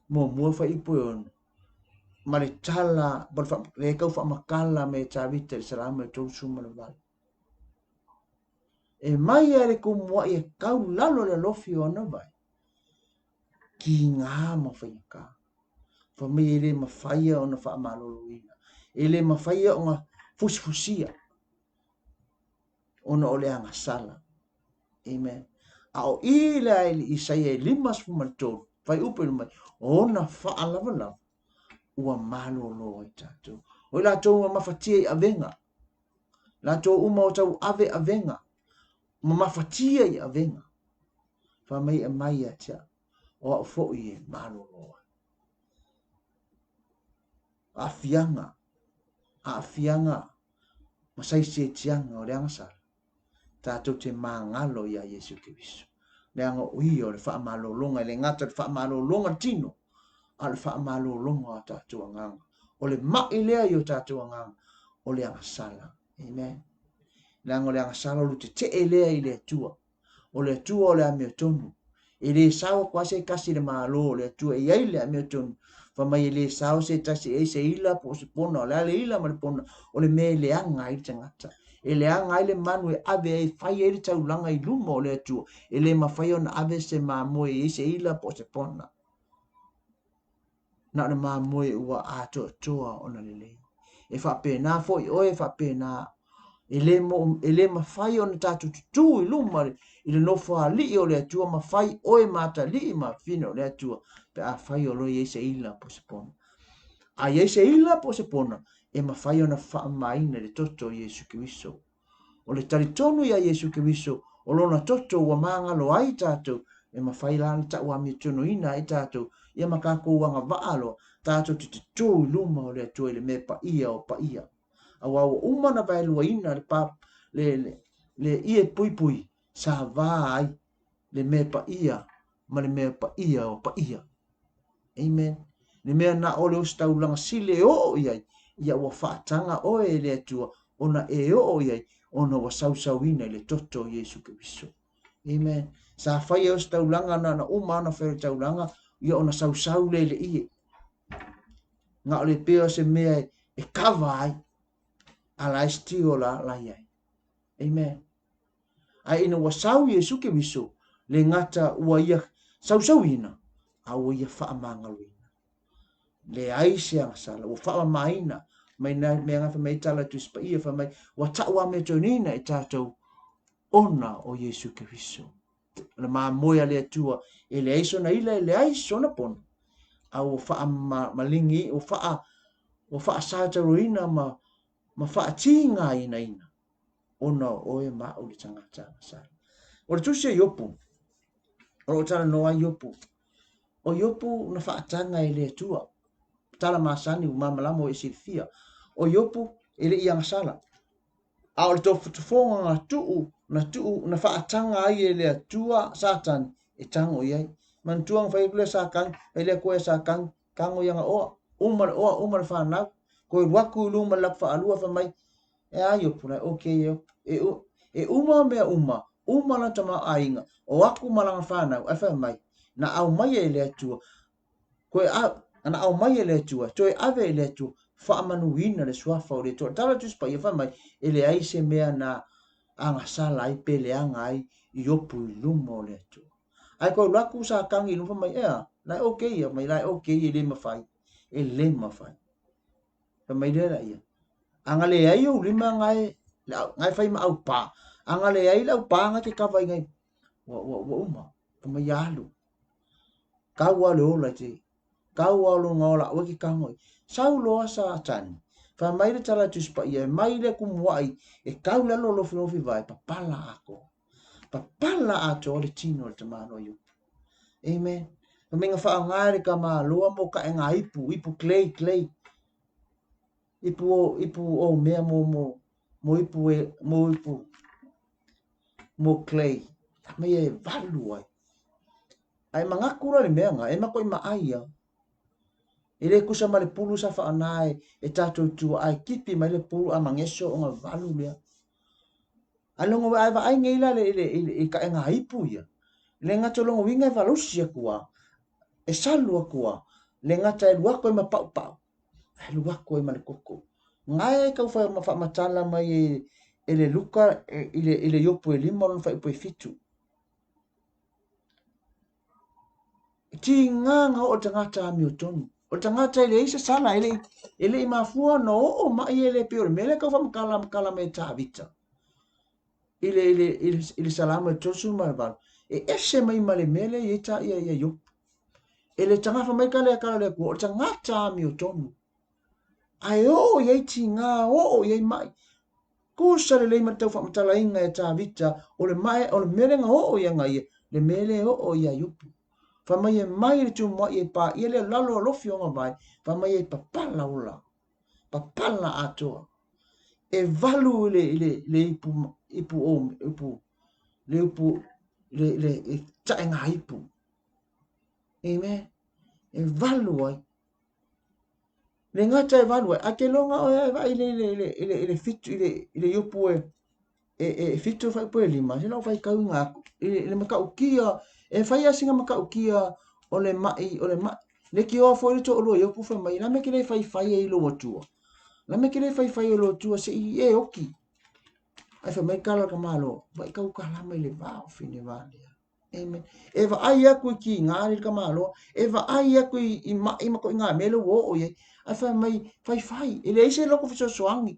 Muamua faaiupu e ono. Ma le tala, le tau faamatala me Tavita i le Salamo e 38. E mai a le kumuaʻi e kau lalo le alofi o ana vai. Kīgā ma faigata. Fai mai e le mafaia ona faamaloloina. E le mafaia ona fusifusia ona o le agasala. Amen. A o i lea i Isaia e 53, fuaiupu e mai, o ona faalavalava ua malolo ai tatou. O i latou ua mafatia i avega, latou uma o tau ave avega, ma mafatia i avega. Fai mai e mai ia te au, o au foi e malolo ai. Aafiaga, aafiaga ma saisiaitiaga o le agasala, tatou te magalo iā Iesu Keriso. Leaga o ia o le faamalologa, e le gata o le faamalologa tino, a o le faamalologa o tatou agaga. O le maʻi lea i o tatou agaga, o le agasala. Amen. Leaga o le agasala o le tetee lea i le Atua. O le Atua o le amiotonu. E le sao atu lava se tasi i le Malo o le Atua e i ai le amiotonu. Fai mai e le sao se tasi e i ai se ila po o se pona. O le a le ila ma le pona? O le mea e leaga ai le tagata. E leaga ai le manu e ave ai, fai ai le taulaga i luma o le Atua. E le mafai ona ave se mamoe e i ai se ila po o se pona. Na o le mamoe ua atoatoa ona lelei. E faapena foi oe, e faapena e le, mo, e le mafai ona tatou tutū i luma i le nofoalii o le Atua ma fai oe ma atalii ma afine o le Atua pe afai o lo o i ai se ila po o se pona. A i ai se ila po o se pona, e mafai ona faamamaina i le toto o Iesu Keriso. O le talitonu iā Iesu Keriso, o Lona toto ua magalo ai tatou, e mafai la ona tauamiotonuina ai tatou, ia ma tatou agavaa loa, tatou te tutū i luma o le Atua i le mea paia o paia. Aua ua uma ona vaeluaina le pa, le, le, le ie puipui sa va ai le mea paia ma le mea paia o paia. Amen. Le mea na o le ositaulaga sili e oo i ai, ia ua faataga oe e le Atua ona e oo i ai, ona ua sausauina i le toto o Iesu Keriso. Amen. Sa fai e ositaulaga na na uma ona fai o le taulaga, ia ona sausau lea i le ie. Na o le pea o se mea e kava ai, a la e stio la la i ai. Amen. Ae ina ua sau Iesu Keriso, le gata ua ia sausauina, a ua ia faamagaloina. Leai se agasala, ua faamamaina mai na mea nga fai mai tala Tusi Paia fai mai, ua tauamiotoniina i tatou ona o Iesu Keriso. O le mamoe a le Atua, e leai sona ila, e leai sona pono, a ua faamalingi, ua faa, ua faasatauroina ma, ma faatigainaina ona o oe ma au le tagata agasala. O le tusi a Iopu, o lo o talanoa ai Iopu. O Iopu na faataga e le Atua. Tala masani ua malamalama ua e silafia. O Iopu e le i agasala. A o le tofotofoga na tuu, na tuu, na faataga ai e le Atua Satani e tago i ai. Manatua na fai atu lea Satani, fai le Atua ia Satani, tago i ana oa, uma le oa, uma le fanau. Toe alu atu i luma i le lapu faalua fai mai, E a Iopu, lai okay Iopu. E, u, e uma mea uma, uma lana tamaoaiga, o aku ma lana fanau, ae fai mai, na aumai e le Atua, koe a, Ana aumai e le Atua, toe ave i le Atua, faamanuina le suafa o le Atua. O le tala a Tusi Paia fai mai, e leai se mea na agasala ai pe leaga ai Iopu i luma o le Atua. Ae koe alu atu Satani i luma fai mai, ea, la e okay ia, mai la e okay e le mafai, e le mafai. Fai mai lea laia, a na leai ou lima nga e, nga e fai ma aupā, a na leai le aupā nga e te kava i ngai, ua, ua, ua uma, fai mai ia alu. Kau a le ola i te, kau a lona ola aua e te tago i. Sau loa Satani, fai mai le tala a Tusi Paia, e mai le kumuaʻi e kau i lalo o lofilofi vae, papala atoa. Papala atoa le tino o le tamaloa Iopu. Amen. Fai mai na faaaoga e le tamaloa mo kaʻega ipu, ipu clay, clay. Ipu o, ipu o mea mo, mo, mo ipu e, mo ipu, mo clay. Mai e valu ai. Ae manatu la le mea na, e matuai maai a. E le tusa ma le pulu sa faana e, e tatou tua, ae kipi mai le pulu a mageso ona valu lea. Ae logo ae vaai nei la le, le, le, i kaʻega ipu ia. Le gata o lona uiga e valusi atu a, e salu atu a, le gata e alu atu ai ma paupau, ae alu atu ai ma le koko. Gae e tau faamatala mai e, e le Luka e, i le, i le Iopu e lima o lona fuaiupu e fitu. E tiga na oo le tagata amiotonu. O le tagata e leai se sala, e le, e le i mafua ona oo mai e le pei o le mea lea tau faamatala matala mai e Tavita. I le, i le, i le, i le Salamo e 38, e ese mai ma le mea lea i ai ta ia ia Iopu. E le tagafa mai ka lea kala le Atua, o le tagata amiotonu. Ae oo i ai tiga, oo i ai mai. Tusa lelei ma le tau faamatalaina e Tavita, o le mae, o le mea lea na oo ia ia, le mea lea e oo ia Iopu. Fai mai e mai le tumuai e paia lea lalo alofi o ona vae, fai mai e papala ola, papala atoa. E valu i le, i le, le ipu, ipu o, ipu, le ipu, le, le, le taʻega ipu. Amen. E valu ai. Le gata e valu ai, a ke loga oe e vaai le, le, le, le, le fitu, i le, i le iopu e, e, e fitu fuaiupu e lima, se lau faitauina atu, i le, le matautia, e fai lava sina matautia o le maʻi, o le maʻi, le tioa foi le toalua Iopu fai mai, la mea ke le faifai ai i lou Atua, la mea ke le faifai ai i lou Atua seʻi e oki. Ae fai mai kala ka malo, vaai kau kala mai le va o fine va lea. Amen. E vaai aku i kīgā le tamaloa, e vaai aku i, i maʻi ma koʻi ngā mea le ua oo i ai. Ae fai mai, faifai, e leai se loko fesoasoani.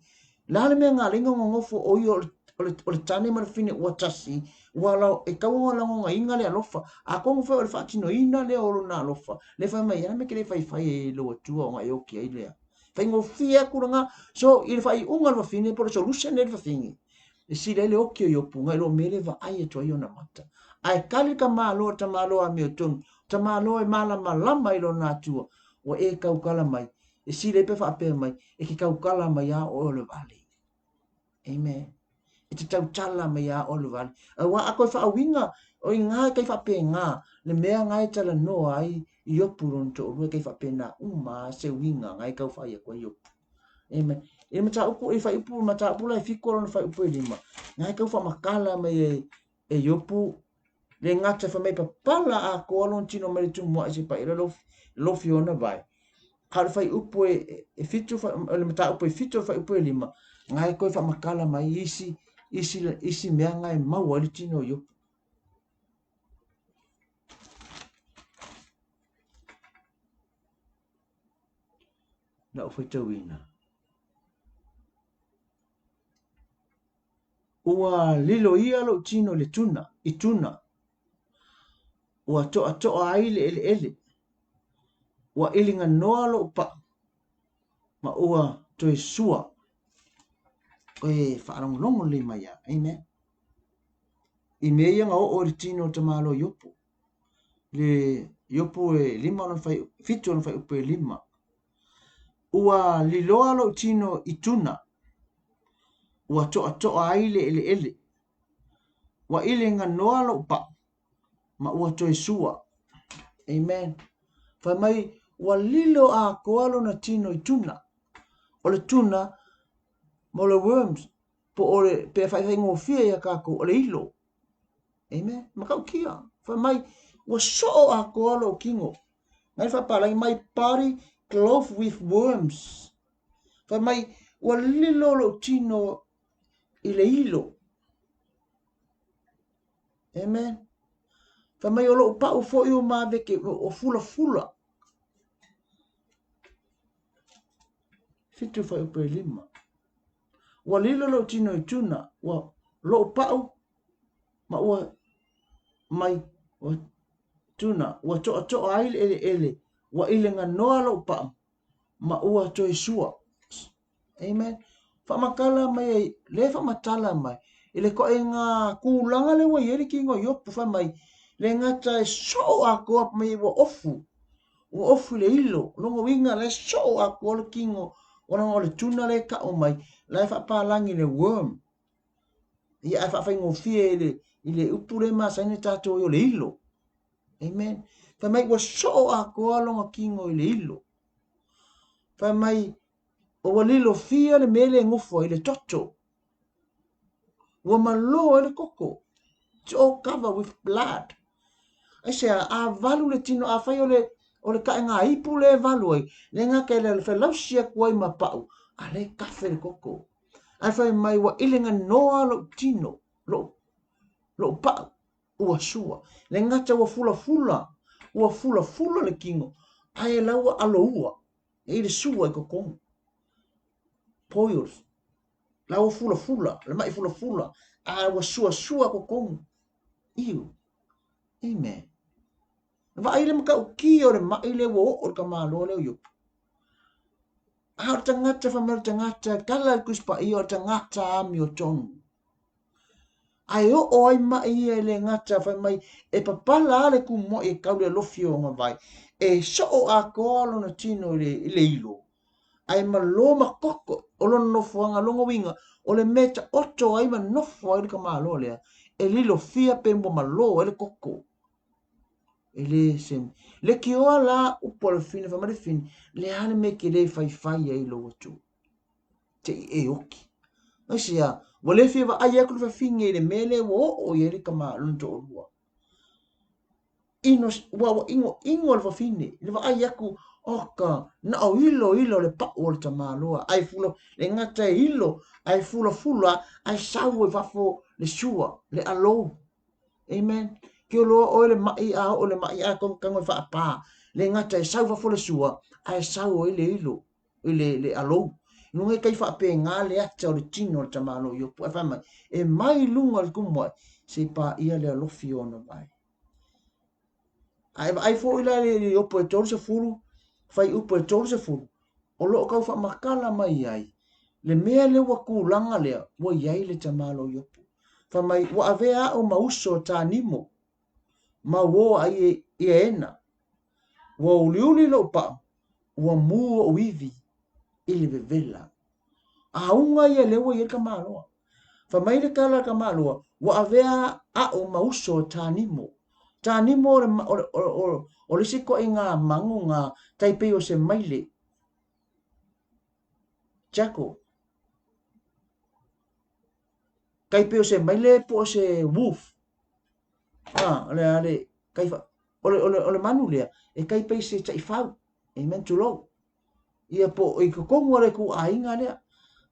Le a le mea ngā leina nonofo o ia o le, o le, o le tane ma le fine ua tasi, ua lao, e tau ona lagonaina le alofa. Atonu foi o le faatinoina lea o lona alofa. Le fai mai, a mea ke le faifai ai i lou Atua ona e oki ai lea. Faigofie atu lena. So, i le faaiuga o le fafine, po o le solution lea i le fafine, E sili ai le oki o Iopu nai lo mea le vaai atu ai ona mata. Ae kali ka malo a tamaloa amiotonu, tamaloa e malamalama i lona Atua, ua e taukala mai, e sili ai pe faapea mai, e ke taukala mai a oe o le vale. Amen. E te tautala mai a oe o le vale. Aua a koe faauiga, o i ngā kai faapena, le mea ngā e talanoa ai Iopu lona toʻolua e kai faapena uma a se uiga ngā e tau whai atu ai Iopu. Amen. I le mataupu, i fuaiupu, mataupu la e fitu lona fuaiupu e lima. Ngā e tau whaamakala mai e, e Iopu, le gata whai mai papala atoa lona tino mai le tumuaʻi seia paia le lofi ona vae. A o le fuaiupu e, e fitu, o le mataupu e fitu o le fuaiupu e lima, ngā e toe whaamakala mai isi, isi, isi mea ngā e maua ai le tino o Iopu. Lau faitauina. Ua lilo ia lou tino i le tuna, i tuna. Ua toʻatoʻa ai le ʻeleʻele. Ua ʻiliganoa lou paʻu, ma ua toe sua. E faalogologo lelei mai a. Amen. I mea ia na oo i le tino o tamaloa Iopu. Le Iopu e lima ona fai, fitu ona fuaiupu e lima. Ua liloa lou tino i tuna, ua toʻatoʻa ai le ʻeleʻele. Ua ʻiliganoa lou paʻu, ma ua toe sua. Amen. Fai mai, ua lilo atoa lona tino i tuna. O le tuna, mo le worms, po o le, pe faigofie ia kākou, o le ilo. Amen. Matautia. Fai mai, ua soo atoa lou kino. Ngai faapalagi, my body clothed with worms. Fai mai, ua lilo lou tino i le ilo. Amen. Fai mai, o lou pau foi o maveke, o fulafula. Fitu fuaiupu e lima. Ua lilo lou tino i tuna, ua lou pau ma ua mai ua tuna, ua toatoa ai le eleele, ua ileganoa lou pau ma ua toe sua. Amen. Faamatala mai ai, le faamatala mai, i le ituaiga tulaga lea ua i ai le tino o Iopu, fai mai, le gata e soo atoa mai ua ofu, ua ofu i le ilo, lona uiga la e soo atoa le tino, ona o le tuna lea e tau mai, la e faapalagi le worm. Ia ae faafaigofie i le, i le upu lea e masani ona tatou ai o le ilo. Amen. Fai mai ua soo atoa lona tino i le ilo. Fai mai ua lilofia le mea lea e nofo ai le toto. Ua malo ai le koko. It's all covered with blood. Aisea, a valu le tino, afai o le, o le kaʻega ipu le e valu ai, le gata e le felausi atu ai ma pau, a le kafe le koko. Ae fai mai ua ileganoa lou tino, lou, lou pau, ua sua. Le gata ua fulafula, ua fulafula le tino, ae la ua aloua, e i le sua i totonu. Boils. La ua fulafula, le mai fulafula, a ua suasua totonu. Iu. Amen. Vaai le matautia o le mai lea ua oo i le tamaloa lea o Iopu. A o le tagata, fai mai o le tagata, e tala i le Tusi Paia, o le tagata amiotonu. Ae oo ai mai ia e le gata, fai mai, e papala lava le tumuai e tau le alofi o ona vae, e soo atoa lona tino i le, i le ilo, ae malo ma koko o lona nofoaga, lona uiga, o le mea e taoto ai ma nofo ai le tamaloa lea, e lilofia pe ua malo ai le koko. E le se leitioa la upu a le fine, fai mai le fine, le a le mea e te le faifai ai i lou atuu, se i e oki. Aisea, ua le fia vaai atu le fafine i le mea lea ua oo i ai le tama lona toalua. Ino, ua ua inoino le fafine, i le vaai atu, oka, na o ilo ilo le pau o le tamaloa, ae fula, le gata e ilo, ae fulafula, ae sau i fafo le sua, le alou. Amen. Ke loa oe le mai a oo le mai a tago e faapā. Le gata e sau fafo le sua, ae sau ai le ilo, i le, le alou. I luga e kai faapena le ata o le tino o le tamaloa Iopu. Ae fai mai, e mai i luga o le tumuai, se i paia le alofi o ona vae. A e vaai foi la i le Iopu e 30, fuaiupu e 30, o lo o tau faamatala mai ai le mea lea ua tulaga lea ua i ai le tamaloa Iopu. Fai mai, ua avea a'u ma uso o Tanimo, ma uō ai e ia ena. Ua uliuli lou pa'u, ua mū o'u ivi i le vevela. Auga ia lea ua i ai le tamaloa. Fai mai le tala a le tamaloa, ua avea a'u ma uso o Tanimo. Tanimo o le, o le, o, o, o le isi ituaiga manu na tai pei o se maile. Jackal. Tai pei o se maile po o se wolf. Ah, o le a le, kai fa, o le, o le, o le manu lea, e tai pei se taifau. Amen, tulou. Ia po i totonu o le ituaiga lea.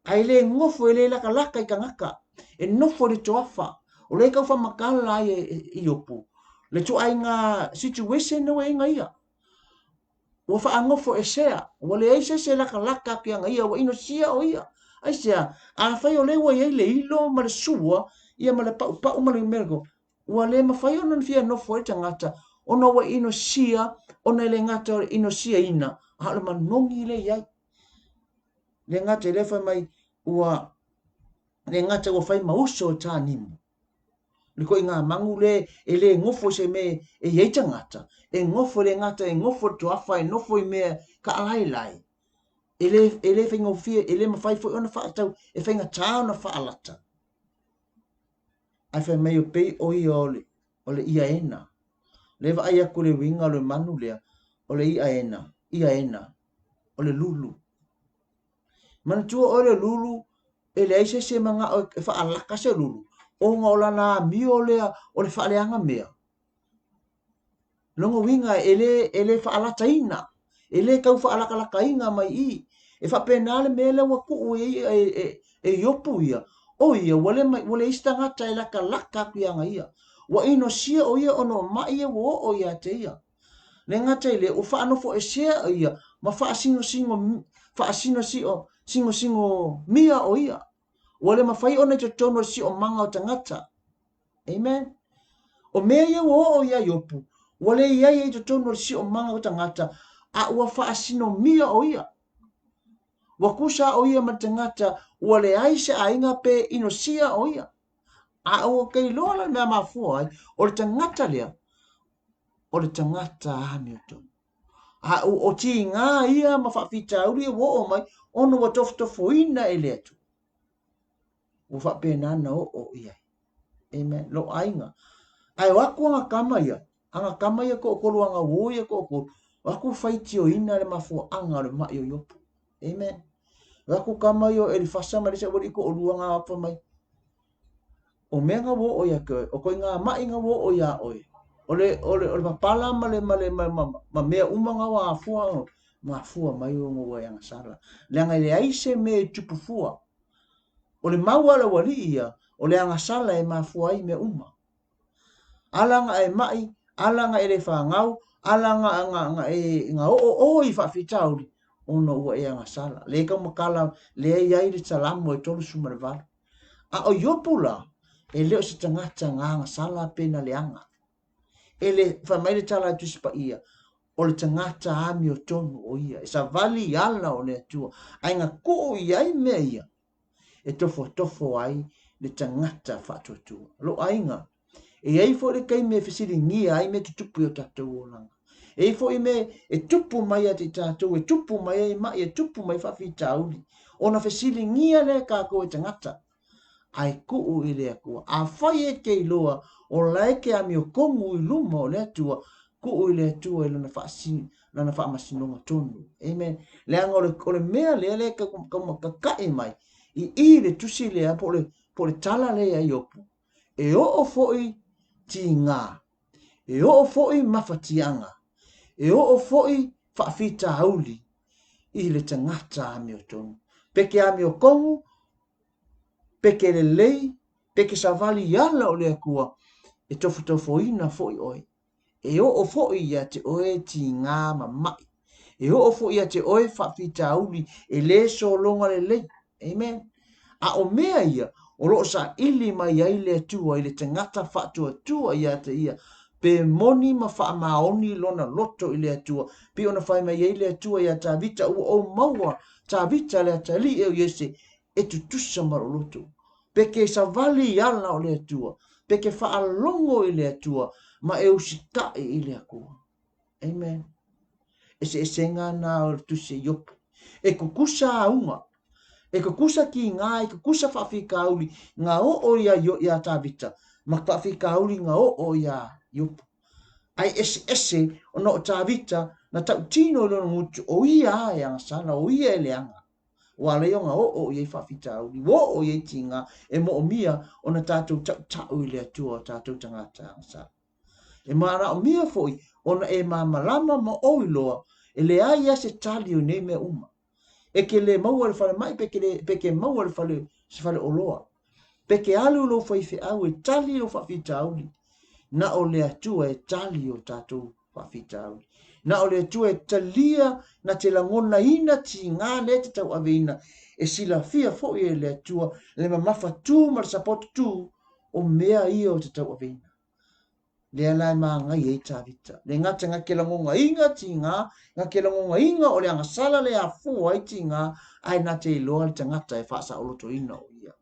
Ae le nofo, e le lakalaka i tagata. E nofo i le toafa. O lea e tau faamatala ai e, e, e Iopu le ituaiga situation lea ua i ai na ia. Ua faanofo esea, ua leai se isi e lakalaka atu ia ia, ua inosia o ia. Aisea, afai o lea ua i ai le ilo ma le sua, ia ma le paupau ma le mea, ua le mafai ona fia nofo ai le tagata, ona ua inosia, ona e le gata o le inosiaina, a o le manogi lea e i ai. Le gata i lea fai mai, ua le gata ua fai ma uso e Tānimu. Le ituaiga manu le e le nofo i se mea e i ai tagata, e nofo le gata, e nofo i le toafa, e nofo i mea taalaelae. E le, e le faigofie, e le mafai foi ona faatau, e faigata ona faalata. Ae fai mai o pei o ia o le, o le iaena. Le vaai atu le uiga o le manu lea, o le iaena, iaena, o le lulu. Manatua oe le lulu, e leai se isi e manao e faalaka se lulu, ona o lana amio lea o le faaleaga mea. Lona uiga e le, e le faalataina, e le tau faalakalakaina mai i i. E faapena le mea lea ua tuu e, e, e, e Iopu ia, o ia ua le, ua leai se tagata e latalata atu ia ia. Ua inosia o ia ona o mai ia ua oo ia te ia. Le gata i lea, ua faanofoesea o ia ma faasinosingo, faasinosio, singosingo mia o ia. Ua le mafai ona i totonu o le siomaga o tagata. Amen. O mea ia ua oo iā Iopu, ua le i ai i totonu o le siomaga o tagata, a ua faasinomia o ia. Ua kusa o ia ma le tagata, ua leai se aiga pe inosia o ia. A ua ke iloa la le mea mafua ai, o le tagata lea, o le tagata amiotonu. A o tiga ia ma faafitauli ia ua oo mai, ona ua tofotofoina e le Atua. Ua faapena na oo i ai. Amen. Lou aiga. Ae o aku aga kama ia, aga kama ia toatolu aga uō ia toatolu, o aku faitioina le mafuaaga o le maʻi o Iopu. Amen. O aku kama ia o Elifasa ma le isi aualii toalua nga fai mai, o mea nga ua oo ia te oe, o koiga maʻi nga ua oo iā oe, o le, o le, o le papala ma le, ma le, ma, ma, ma mea uma nga ua afua, mafua mai ona ua e agasala. Leaga e leai se mea e tupu fua. O le mau a le aualii ia, o le agasala e mafua ai mea uma. Ala nga e maʻi, ala nga e le fanau, ala nga, nga, nga e nga oo oe i faafitauli, ona ua e agasala. Le taumatala, lea e i ai le Salamo e 38. A o Iopu la, e le o se tagata na agasala pe na leaga. E le, fai mai le tala a Tusi Paia, o le tagata amiotonu o ia, e savali i ala o le Atua, ae na tuu i ai mea ia, e tofotofo ai le tagata faatuatua. Lou aiga, e i ai foi le taimi e fesiligia ai mea tutupu i o tatou olaga. E i ai foi mea e tupu mai ia te i tatou, e tupu mai ai maʻi, e tupu mai faafitauli, ona fesiligia lea e tatou e tagata, ae tuu i le Atua. Afai e te iloa o la e te amiotonu i luma o le Atua, tuu i le Atua i lana faasino, lana faamasinoga tonu. Amen. Leaga o le, o le mea lea lea e taumakakaʻi mai i i le tusi lea po o le, po o le tala lea ia Iopu, e oo foi tigā, e oo foi mafatiaga, e oo foi faafitauli i le tagata amiotonu. Pe ke amiotonu, pe ke lelei, pe ke savali i ala o le Atua, e tofotofoina foi oe. E oo foi ia te oe tigā ma maʻi. E oo foi ia te oe faafitauli e lē sologa lelei. Amen. A o mea ia, o lo o saili mai ai le Atua i le tagata faatuatua ia te ia, pe moni ma faamaoni lona loto i le Atua, pei ona fai mai ai le Atua iā Tavita, ua ou maua Tavita le atalii o Iese e tutusa ma lou loto. Pe ke savali i ala o le Atua, pe ke faalogo i le Atua, ma e usitaʻi i le Atua. Amen. Eseesega na o le tusi a Iopu. E kukusa auga, e kukusa tigā, e kukusa faafitauli nga oo ia, ia Tavita, ma faafitauli nga oo ia Iopu. Ae eseese ona o Tavita na tautino i lona gutu, o ia a e agasala, o ia e leaga. Ua ala ai ona oo i ai faafitauli, ua oo i ai tigā, e moomia ona tatou taʻutaʻu i le Atua o tatou tagata agasala. E manaomia foi ona e māmalama ma ou iloa e leai lava se tali o nei mea uma. E ke lē maua i le falemai pe ke, pe ke maua i le fale, se fale oloa. Pe ke alu i lou faifeau e tali lou faafitauli. Na o le Atua e tali o tatou faafitauli. Na o le Atua e talia na te lagonaina tigā lea e te tauaveina e silafia foi e le Atua le mamafa tū ma le sapoto tū o mea ia o te tauaveina. Lea la e māngai ai Tavita. Le gata nga ke lagogaiga tigā, nga ke lagogaiga o le agasala le afua ai tigā, ae na te iloa le tagata e faasaolotoina o ia.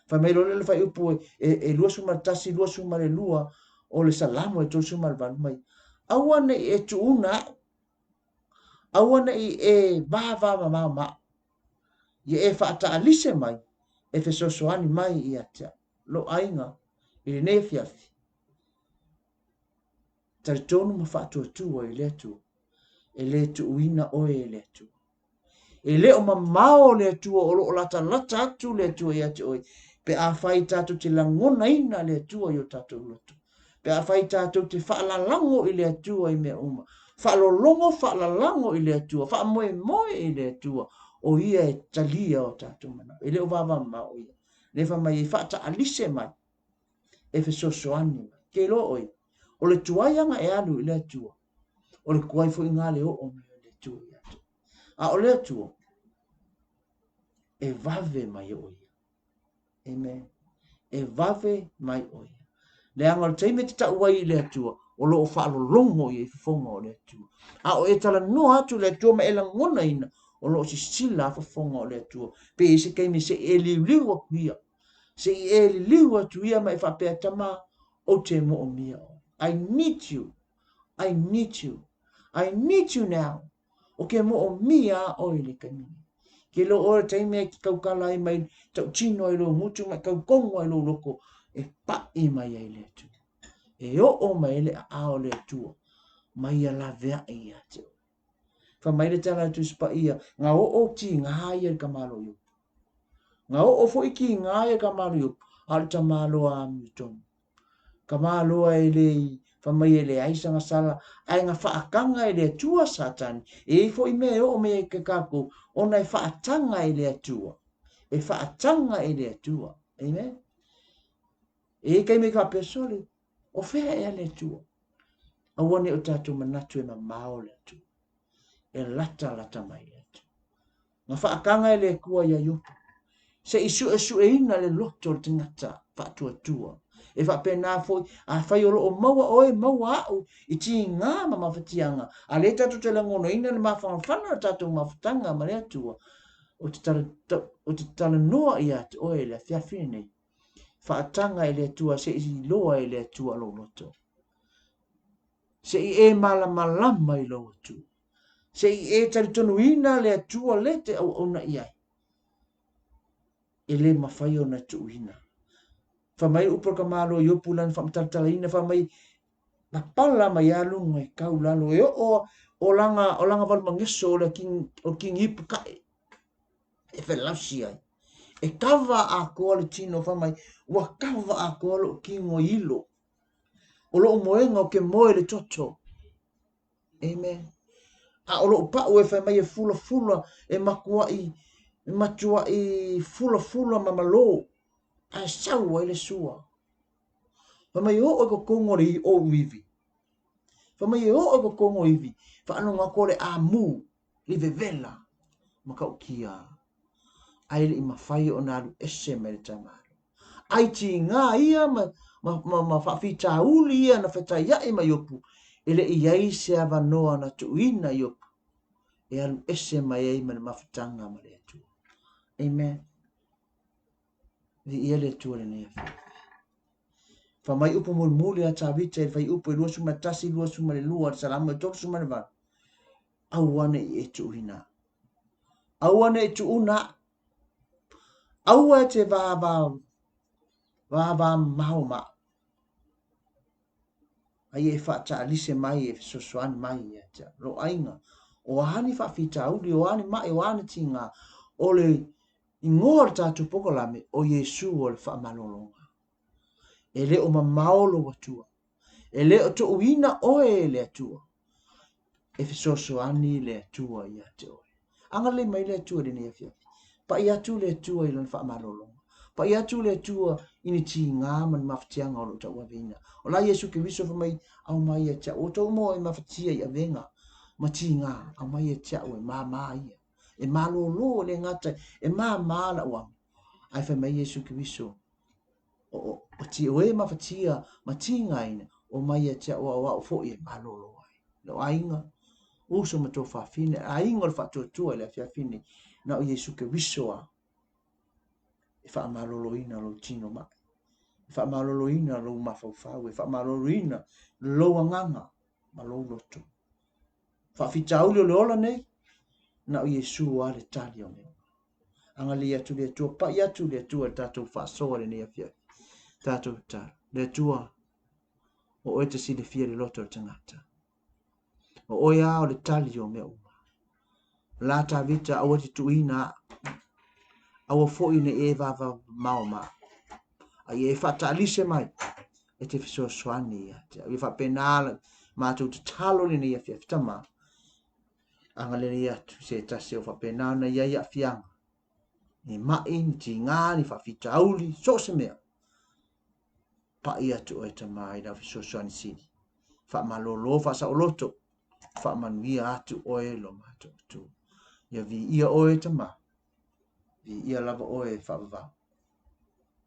Fai mai loa lea le fuaiupu e, e, e 21, 22 o le Salamo e 38 mai. Aua nei e tuuna aʻu, aua nei e vāvā mamao ma aʻu, ia e faataalise mai, e fesoasoani mai ia te aʻu. Lou aiga i lenei afiafi, talitonu ma faatuatua i le Atua, e le tuuina oe e le Atua. E le o mamao le Atua, o lo o latalata atu le Atua ia te oe, pe afai tatou te lagonaina le Atua i o tatou loto. Pe afai tatou te faalalago i le Atua i mea uma, faalologo faalalago i le Atua, faamoemoe i le Atua, o ia e talia o tatou manao. E le o vavamamao o ia. Le fai mai e faataalise mai, e fesoasoani mai. Ke iloa oe, o le tuai aga e alu i le Atua, o le tuai foi ngā le oo mai o le Atua ia te oe. A o le Atua, e vave mai o ia. Amen. E vave mai o ia. Leaga o le taimi e te tau ai i le Atua, o lo o faalologo ia i fofoga o le Atua. A o e talanoa atu i le Atua ma e lagonaina, o lo o sisila a fofoga o le Atua. Pe i se taimi se i e liuliu atu ia. Se i e liliu atu ia ma e faapea, Tama, ou te moomia oe. I need you. I need you. I need you now. Ou te moomia a oe i le taimi nei. Ke iloa oe o le taimi e te tautala ai mai tautino ai lou gutu ma e tautonu ai lou loto e paʻi mai ai le Atua. E oo mai ai le aao o le Atua ma ia laveai ia te oe. Fai mai le tala a le Tusi Paia, na oo tigā ia i le tamaloa Iopu. Na oo foi tigā ia i le tamaloa Iopu, a o le tamaloa amiotonu. Tamaloa e le i fai mai e leai sana sala, ae na faataga e le Atua Satani. E i ai foi mea e oo mai ai ke tatou, ona e faataga e le Atua. E faataga e le Atua. Amen. E i ai taimi e faapea, sole, o fea ea le Atua? Aua ne i o tatou manatu e mamao le Atua. E latalata mai le Atua. Na faataga e le Atua ia Iopu, se i suesueina le loto o le tagata faatuatua. E faapena foi, afai o lo o maua oe, maua au i tigā ma mafatiaga, a lea tatou te lagonaina le mafanafana o le tatou mafutaga ma le Atua, ou te ou te talanoa ia te oe i le afiafi lenei. Faataga e le Atua se i iloa e le Atua lou loto. Se i e malamalama i lou Atua. Se i e talitonuina le Atua le te auauna i ai. E le mafai ona tuuina. Fai mai upu a le tamaloa Iopu i lana faamatalatalaina, fai mai, papala mai lava luga e tau lalo, e oo o lana, o lana valumageso o le o kingi ipu kae e felausi ai. E kava atoa le tino, fai mai, ua kava atoa lou tino i ilo. O lou moega ou te moe i le toto. Amen. A o lou pau e fai mai e fulafula, e matuai, e matuai fulafula ma malo, ae sau ai le sua. Fai mai e oo i totonu o le ou ivi. Fai mai e oo i totonu o ivi, faalogo atu o le amu, le vevela ma ta'utia, ae le i mafai ona alu ese mai le tamaloa. Ai tigā ia ma, ma, ma, ma faafitauli ia na fetaia'i ma Iopu, e le i i ai se avanoa na tuuina Iopu e alu ese mai ai ma le mafutaga ma le Atua. Amen. Viia le Atua i lenei afiafi. Fai mai upu mulimuli a Tavita i le fuaiupu e 21, 22, le Salamo e 38, Aua ne i e tuuina au. Aua ne i tuuna au. Aua e te vāvā, vāvāmamao ma au. Ai e faataalise mai, e fesoasoani mai ia te au. Lou aiga, o a ni faafitauli, o a ni maʻi, o a ni tigā, o le igoa o le tatou polokalame, o Iesu o le faamalologa. E le o mamao lou Atua. E le o tuuina oe e le Atua. E fesoasoani le Atua ia te oe. Agalelei mai le Atua i lenei afiafi. Pai atu le Atua i lana faamalologa. Pai atu le Atua i ni tigā ma ni mafatiaga o lo o tauaveina. O la Iesu Keriso fai mai, Aumai ia te au. O outou moa e mafatia i avega ma tigā, aumai ia te au e māmā ia. E malōlō e le gata, e māmā lau amu. Ae fai mai Iesu Keriso, o, o, o ti, o e mafatia ma tigaina, omai ia te au a o au foi e malōlō ai. Lou aiga, uso ma tuafafine, aiga o le faatuatua i le afiafi nei, na o Iesu Keriso a e faamaloloina lou tino maʻi, e faamaloloina lou mafaufau, e faamaloloina lou agaga ma lou loto. Faafitauli o le ola nei, na o Iesu a le tali o mea uma. Agalelei atu le Atua, pai atu le Atua i le tatou faasoa i lenei afiafi. Tatou tatalo. Le Atua, o oe te silafia le loto o le tagata. O oe lava o le tali o mea uma. La Tavita, aua te tuuina au. Aua foi ne i e vavamao ma au. A ia e faataalise mai, E te fesoasoani ia te au. Ia faapena la matou tatalo lenei afiafi Tama. Agalelei atu i se tasi o faapena ona i ai aafiaga. Ni ma'i, ni tigā, ni faafitauli, so o se mea. Pa'i atu oe Tama i lau fesoasoani sili. Faamalolo, faasaoloto, faamanuia atu oe lo matou Atua. Ia viia oe Tama, viia lava oe faavavau.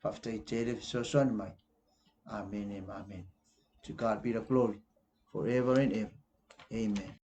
Faafetai tele fesoasoani mai. Amene ma amene. To God be the glory forever and ever. Amen.